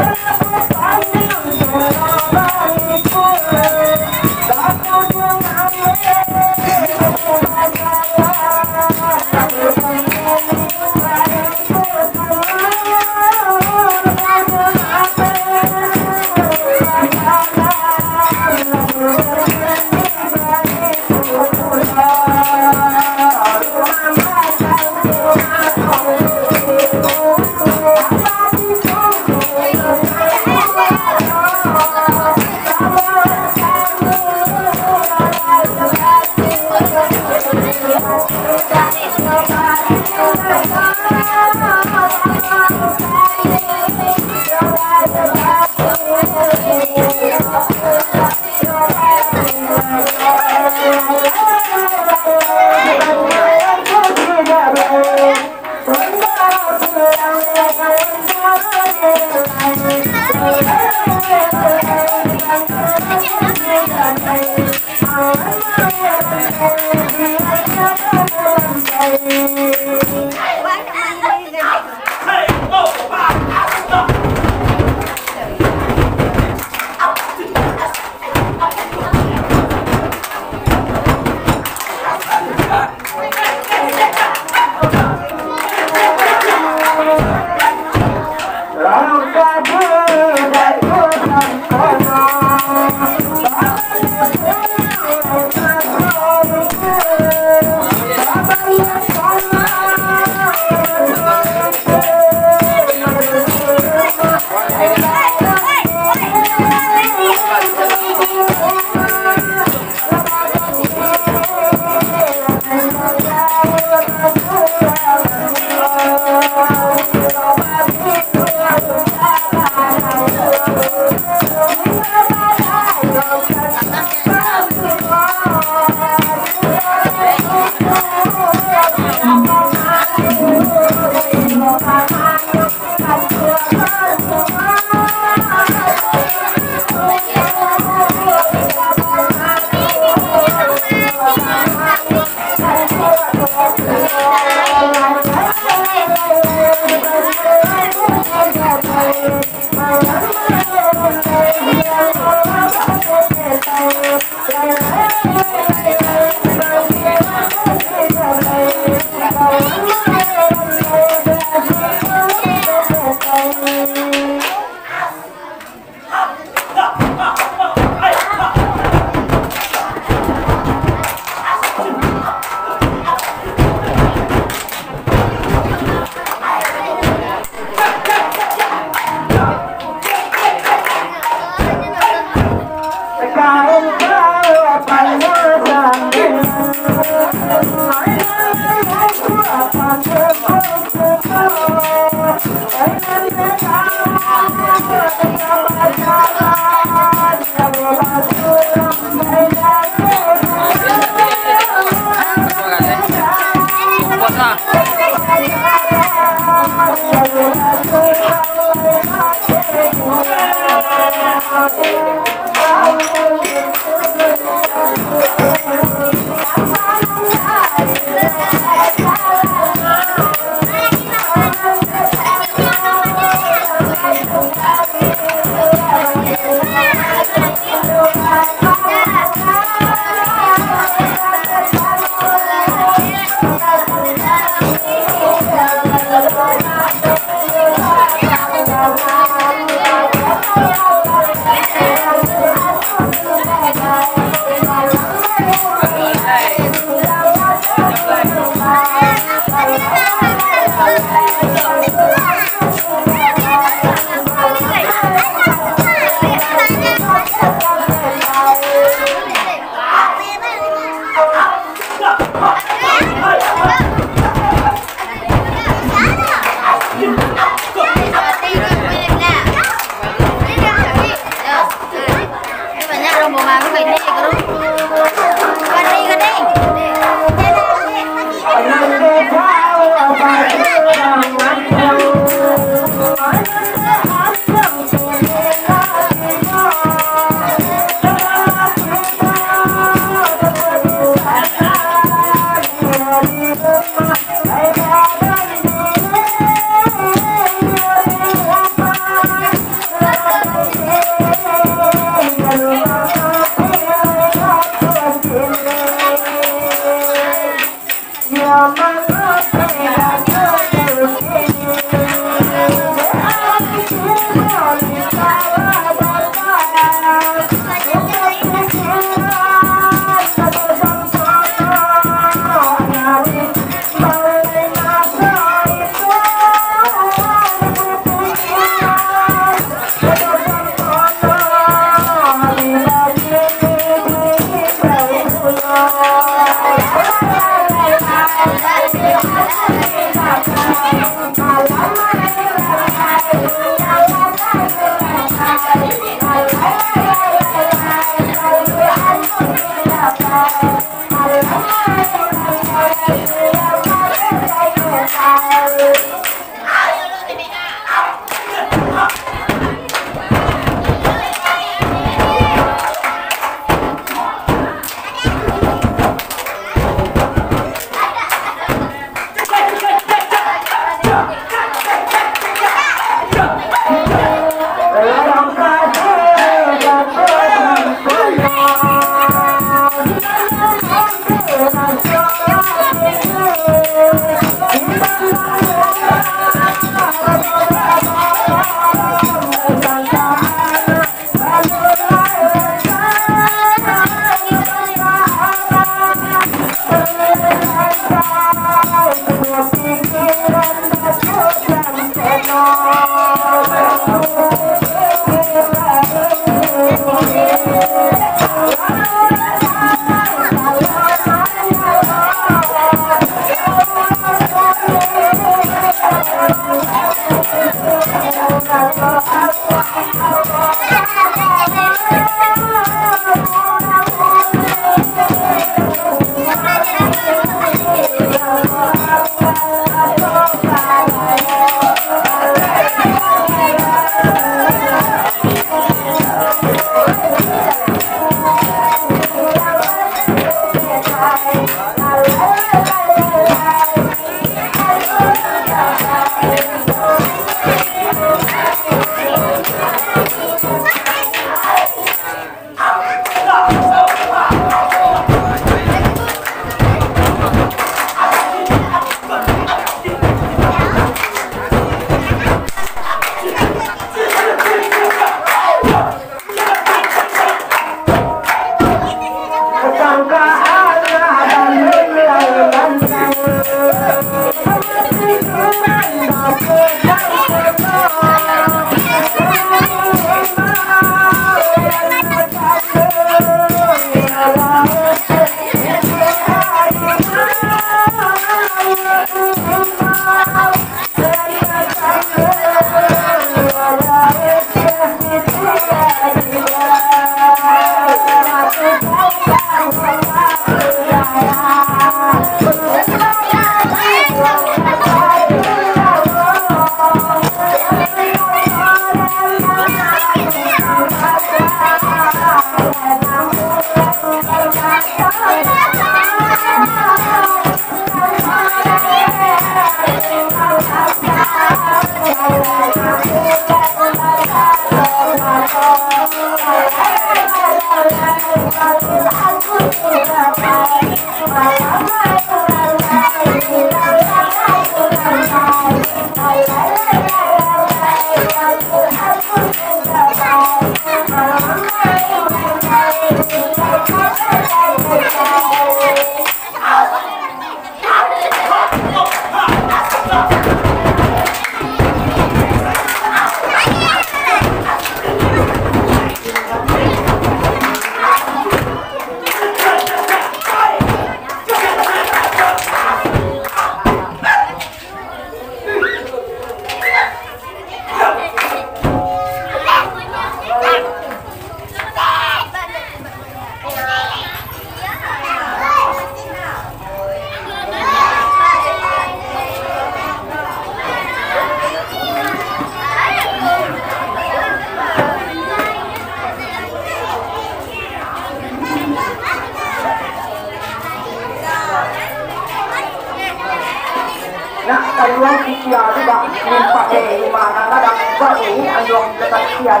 Nak kaluang pikia tu, Bang, limpah deh, lima anak gadang, Bang, ini anduang kesaksian.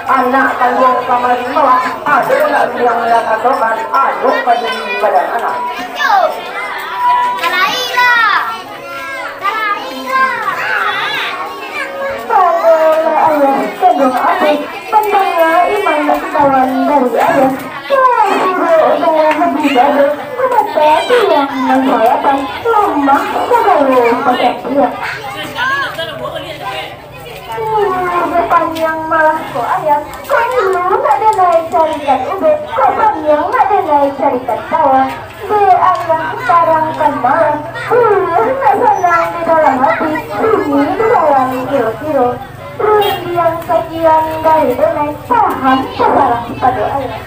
Anak kanduang kamari malam, ado nak bilang lah katokan, ado paduli badan anak. Yo, kalai lah. Kalai lah. Adolah ayah kanduang ambo, pandanga iman nan kawan dari ayah. Lah suruah saya habis bado, mata tulang nan salapan, lamah sagalo pasan dia. Ulu bapaniang malah ko ayam, kok ulu nak denai carikan ubek, kok paniang nak denai carikan tawa. Dek Allah tarangkan malam, ulu nak sanang di dalam hati, sunyi di dalam kiro-kiro. Rundiang sakian dari denai, paham tasalah pado ayam.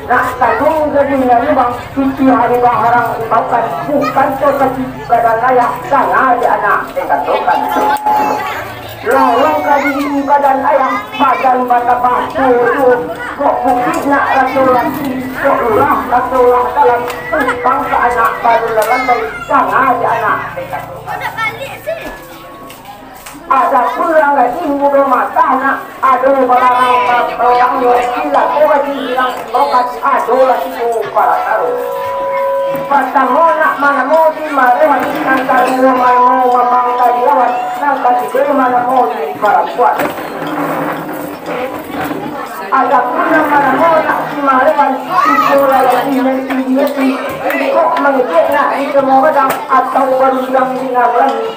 Nak tanggung gadih nan lubang, titiah lubang harang imbaukan, bukan tu kaki badan ayah, danga dek anak dikatokan. Lorong gadih di badan ayah, badan batambah tuo-tuo, kok bukik nak raso laki, kok lurah raso lah dalam, utang ka anak baru lah lantai, danga dek anak dikatokan. Adapun urang gadih mudo matah nak, ado barang-barangnyo, cilako gadih bilang bokas, ado lah tigo parakaro. Partamo nak manamo si Marewan, nan kaduo manamo mamang tadi awan, nan katigo manamo si parampuan. Adapun nan manamo nak si Marewan, iko lah gadih nan tinggi ati, iko mangecek nak di samua gadang, atau barundiang di nan rami.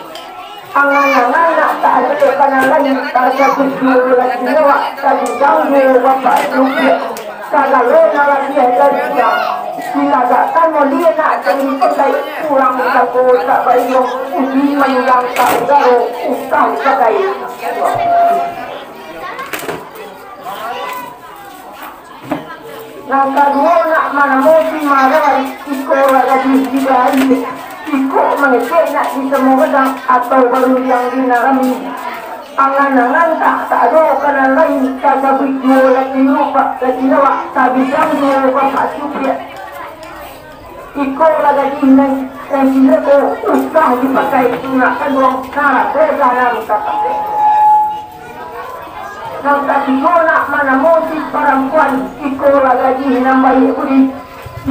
Angan-angan nak taado ka nan lain, tasabuik juo laki awak, tabincang juo bapak lukiak. Sagalo nan labiah dari siang, dilagakkan mulie nak jadi pakai, urang sangko tak baimbau, uji manjang ka udaro, usah dipakai. Nan kaduo nak manamo si Marewan, iko lah gadih di ari, iko mangecek nak di samua gadang, atau barundiang di nan rami. Angan-angan tak taado ka nan lain, tasabuik juo laki rupak, laki lawak, tabincang juo bapak supiak. Iko lah gadih nan, nan cilako, usah dipakai, nak kanduang, narako jahanam ka pakai. Nan katigo nak manamo si parampuan, iko lah gadih nan baiak budi,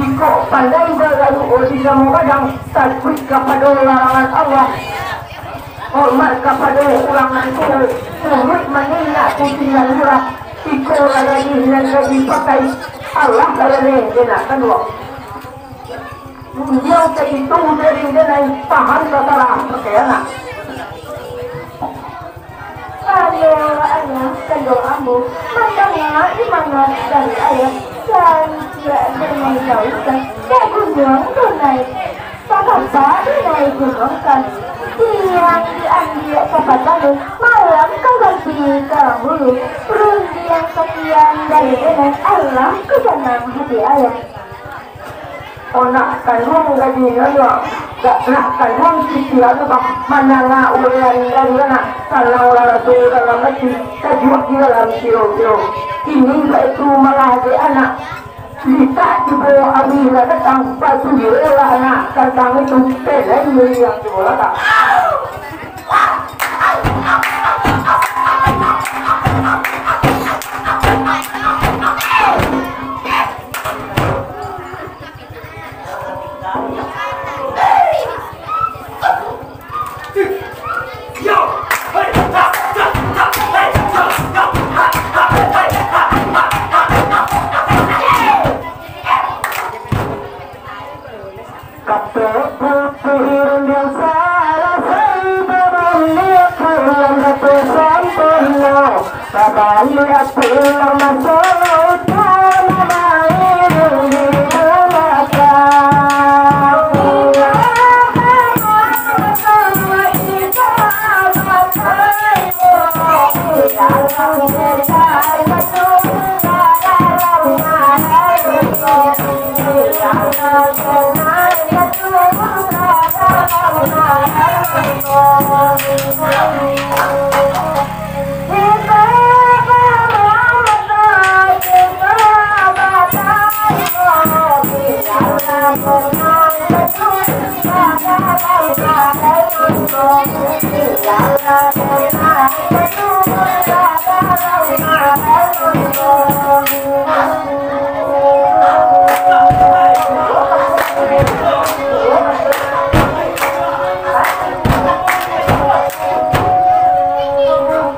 iko pandai bagaruik di samua gadang, tatuik kapado larangan Allah, hormat kapado urang tuo, turuik manilak kucing nan murah, iko lah gadih nan ka dipakai, alah ka rameh dek nak kanduang. Rundiang saitu dari denai, paham tasalah pakai anak. Ayo, ayah kanduang ambo, mandanga iman nan dari ayah, sanciak denai lauikkan, dak gunuang denai, sakapa denai gunuangkan. Siang diambiak ka patang, malam ka ganti karambulu. Rundiang sakian dari denai, alah ka sanang hati ayah. Anak kanduang gadih nan luak, dak nak kanduang sitiah lubang, mandanga uraian dari anak, sananglah raso dalam ati, tajuak di dalam kiro-kiro. Kini baitu malah dek anak, litak tibo abih lah datang, basuo lah anak tantang itu, pelai miriang tibo lah tak.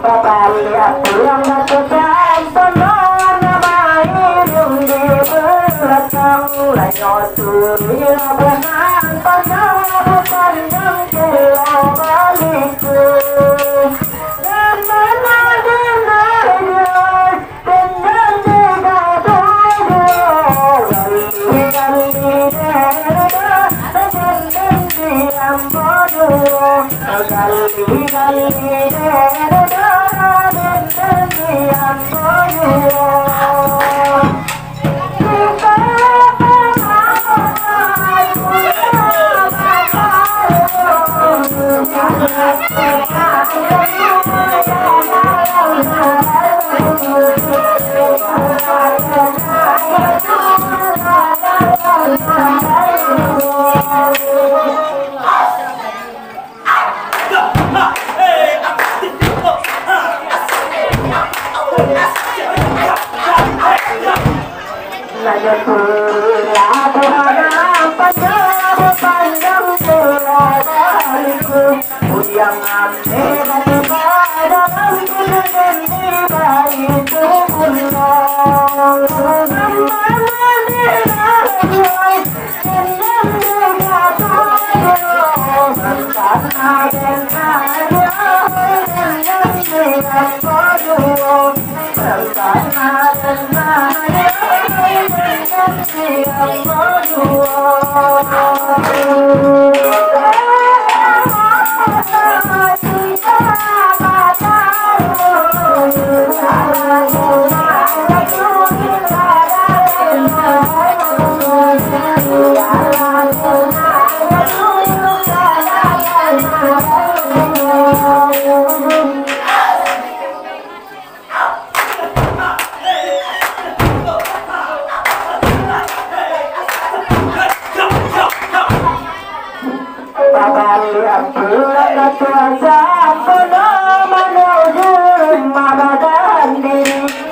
Babaliak pulang batu sampono, na mairing di balakang. Lanyo suri labuahan, panjang panjang pulau baliku. Nan manado nai, Babaliak pulang batu sampono, manuju mabadan diri.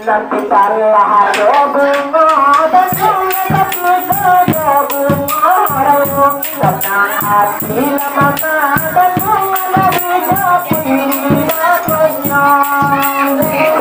Nanti salah ado bungo, tapi ado bungo rayo. Sanang ati lah mata, tapi lah di tapi bakonyo. Nanti salah di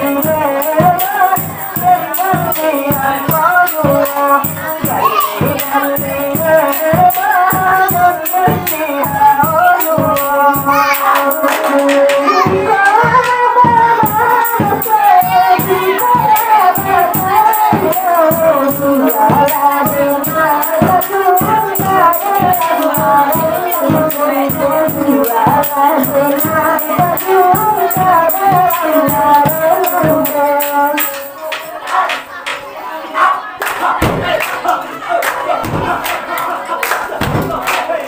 bungo tanjung lai, bungo tanjung.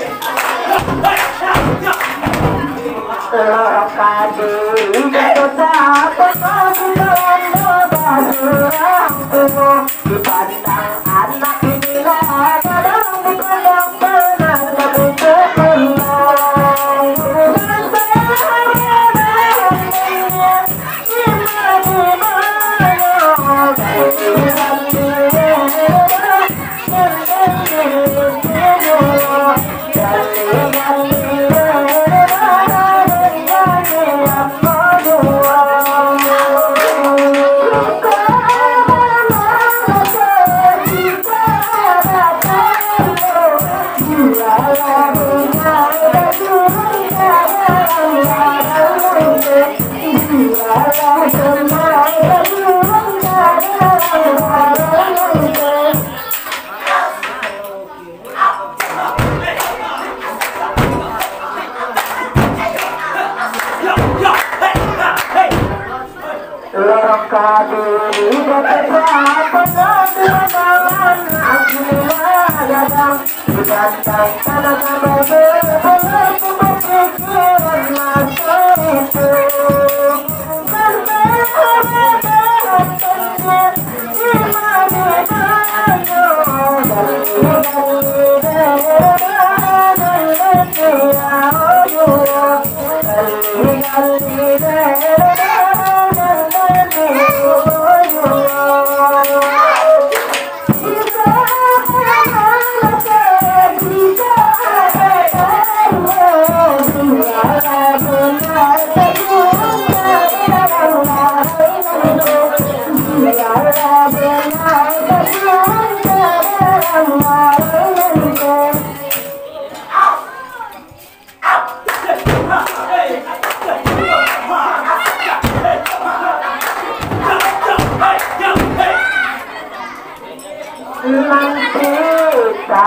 Nan katigo,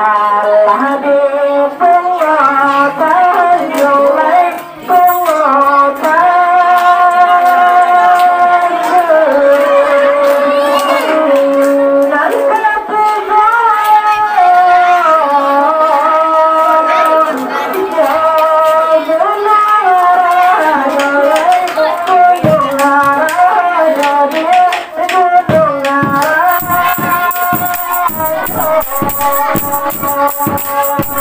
yo bungo rayo lai, bungo rayo di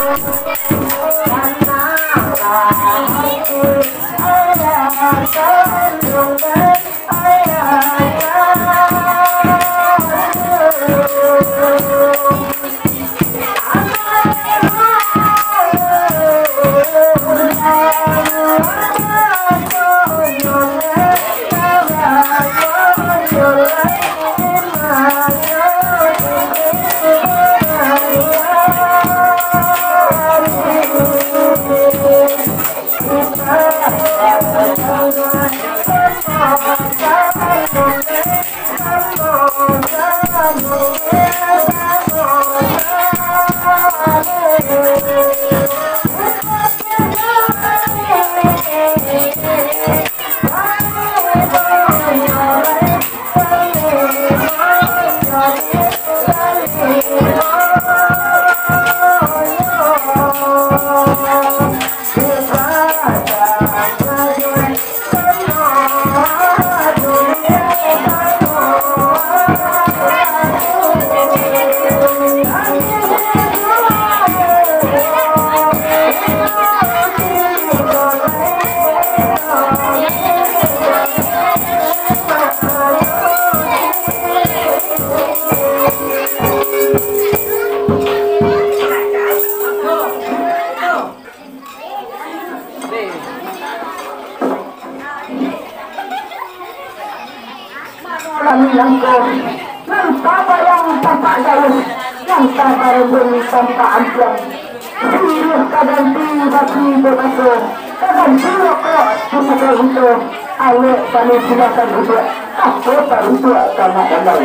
Kami nangko, nan tabayang tampak jauah, nan tabarembun tampak ampiang. Siriah taganti baki jo baso, taganti rokok di muko hito, awek kami silakan duduak, tako tarutuak ka anak dandau.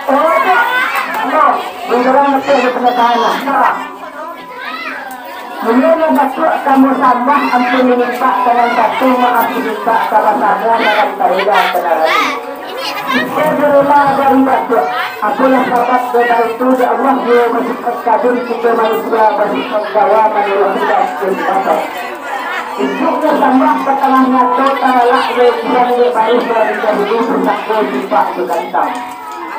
Oh, tak. Aduh, menjelang betul di pengesahan lah. Salah. Mulai batuak kamu sambah, ampun mintak tangan satu, maaf mintak sama-sama dalam karya kenarani. Jika direla dari batuak, apolah sabab dosa itu di Allah, dia bersifat kadun, kita manusia bersifat gawa, manusia tidak bersifat. Induknya sambah patangah nyato, talalak dari kurang dia baris dari dahulu, pusako sifat begantang.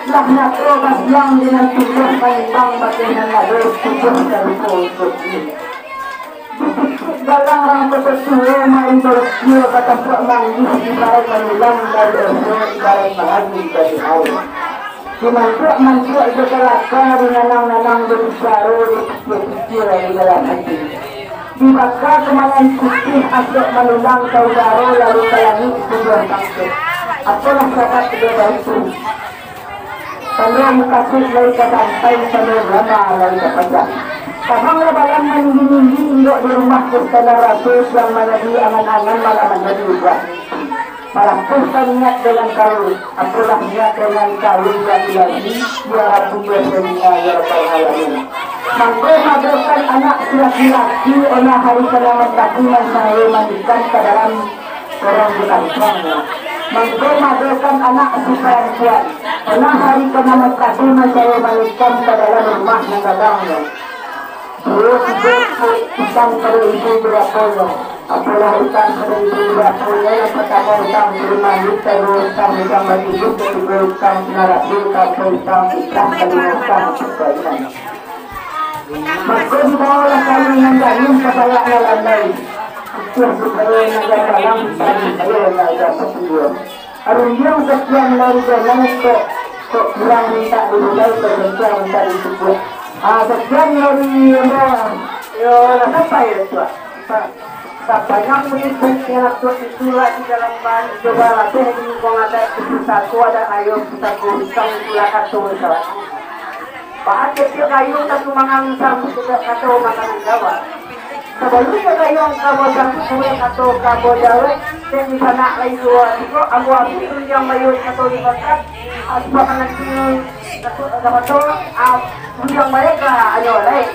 Lah nyato basiang dengan tubuh, maimbang bagai nan lado, tubuh sarupo untuak ini. Dipikik galang rang koto tuo, main korupsio batampuak manggih, ibarat manulang dari oso, ibarat mangaji dari air. Dimantuak-mantuak jo kalaka, dinanang-nanang jo bicaro, dipikir-pikir di dalam hati. Dibaka kumayan putiah, asok manulang ka udaro, lalu ka langik tujuan bangkit. Apolah sabab kejadian itu? Tando mukasuik lai ka sampai, tando rama lai ka pacah. Tabanglah balang maninggi-ninggi, inggok di rumah istana rasul, siang manjadi angan-angan, malam manjadi buah mimpi. Malampaukan niat dengan kaul, apolah niat dengan kaul yang ilahi, biarpun biasanya ya Rabbal Alamin. Mangko madokan anak si laki-laki, olah hari ka nan mantasi, mansaro mandikan ka dalam korong di kampuangnyo. Mangko madokan anak si parampuan, olah hari ka nan mantasi, mansaro mandikan ka dalam rumah nan gagangnyo. Duo tigo pitang pado ibu baraponyo. Apolah utang pado ibu baraponyo? Yang partamo utang di rumah, yang kaduo utang utang batigo, katigo utang sinan rasul, kaampuik utang fitrah, kalimo utang pakaian. Mako dibawolah kain nan galuah ka balak nan landai, putiah supayo nan gamalang, itam supayo nan agak patunjuak. Arundiang sakian dari janang kok, kok kurang mintak dibulai, kok kencang mintak disukuak. Ah, sakian dari ambo, yo, lah sampai dah tu, ah. Sa-, sapanjang mengikuti anak tuan itulah di dalam bahan coba latih di lingkungan adat pusako, adat ayo pusako, bintang itulah kato salah. Baa kecek gayuang tatumangang sambuik jo kato makanan Jawa. Sabalun jo gayuang kabo sambuik jo kato kabo Jawa, dek di sanak lai duo tigo, ambo abih rundiang bayuang kato di bakat, ah, supakan nanti kato, kato, ah, rundiang baliak lah, ayo, lai.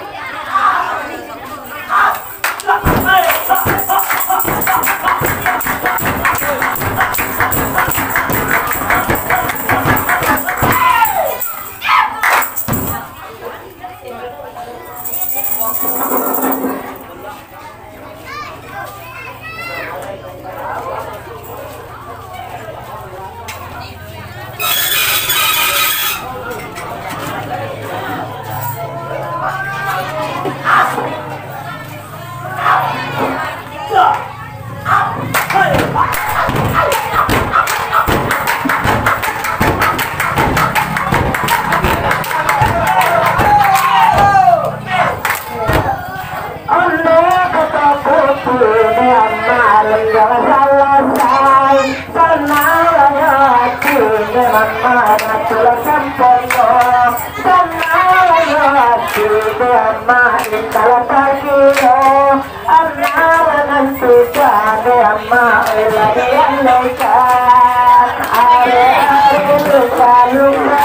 Ando kata putu di amaran yang salasai, sanang rayo ati di amaran tulang sampono, sanang rayo ati di ama intalan tagino, amaran nan sudah di ama ilah diandaikan, are-are luka-luka.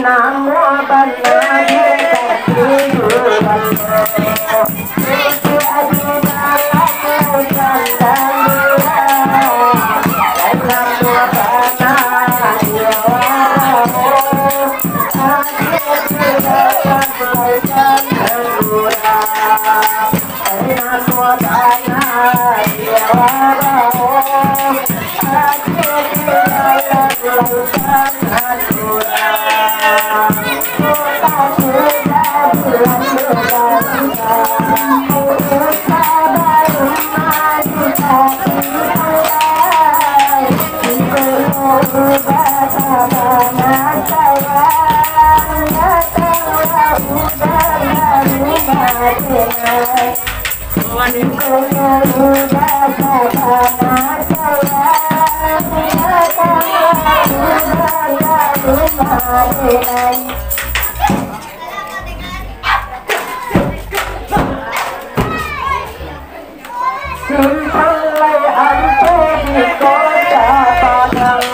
Namo bana di kaki duranyo, itu adi dalam urusan dandura. Namo bana di warawo, adi di dalam urusan dandura. Namo bana di warawo, Simpang lai ampo di Kota Padang.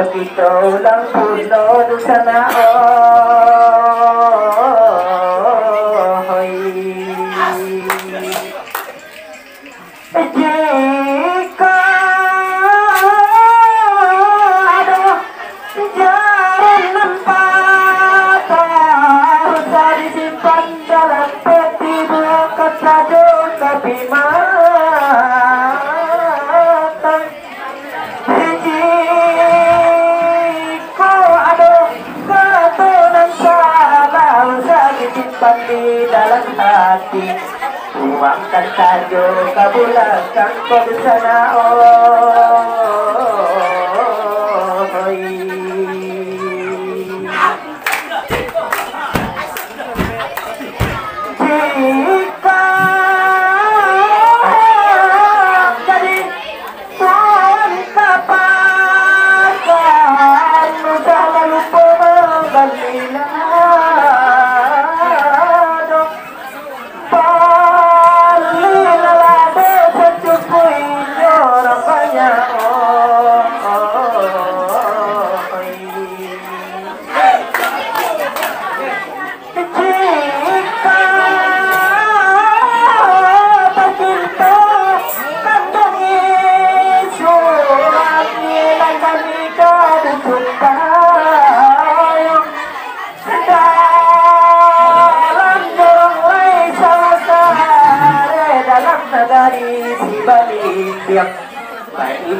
Kito ulang pulo di sana, oi. Jika ado jaran nan patah, usah disimpan dalam peti, buangkan sajo ka pimakan. Jiko ado kato nan salah, usah disimpan di dalam hati. Buangkan sajo ka bulakang ko di sana, oi.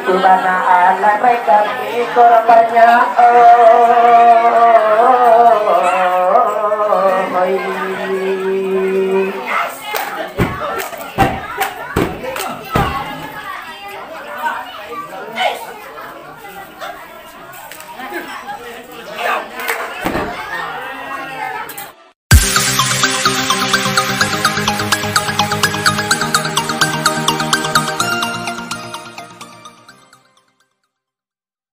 Bana alam kami korbannya, oh.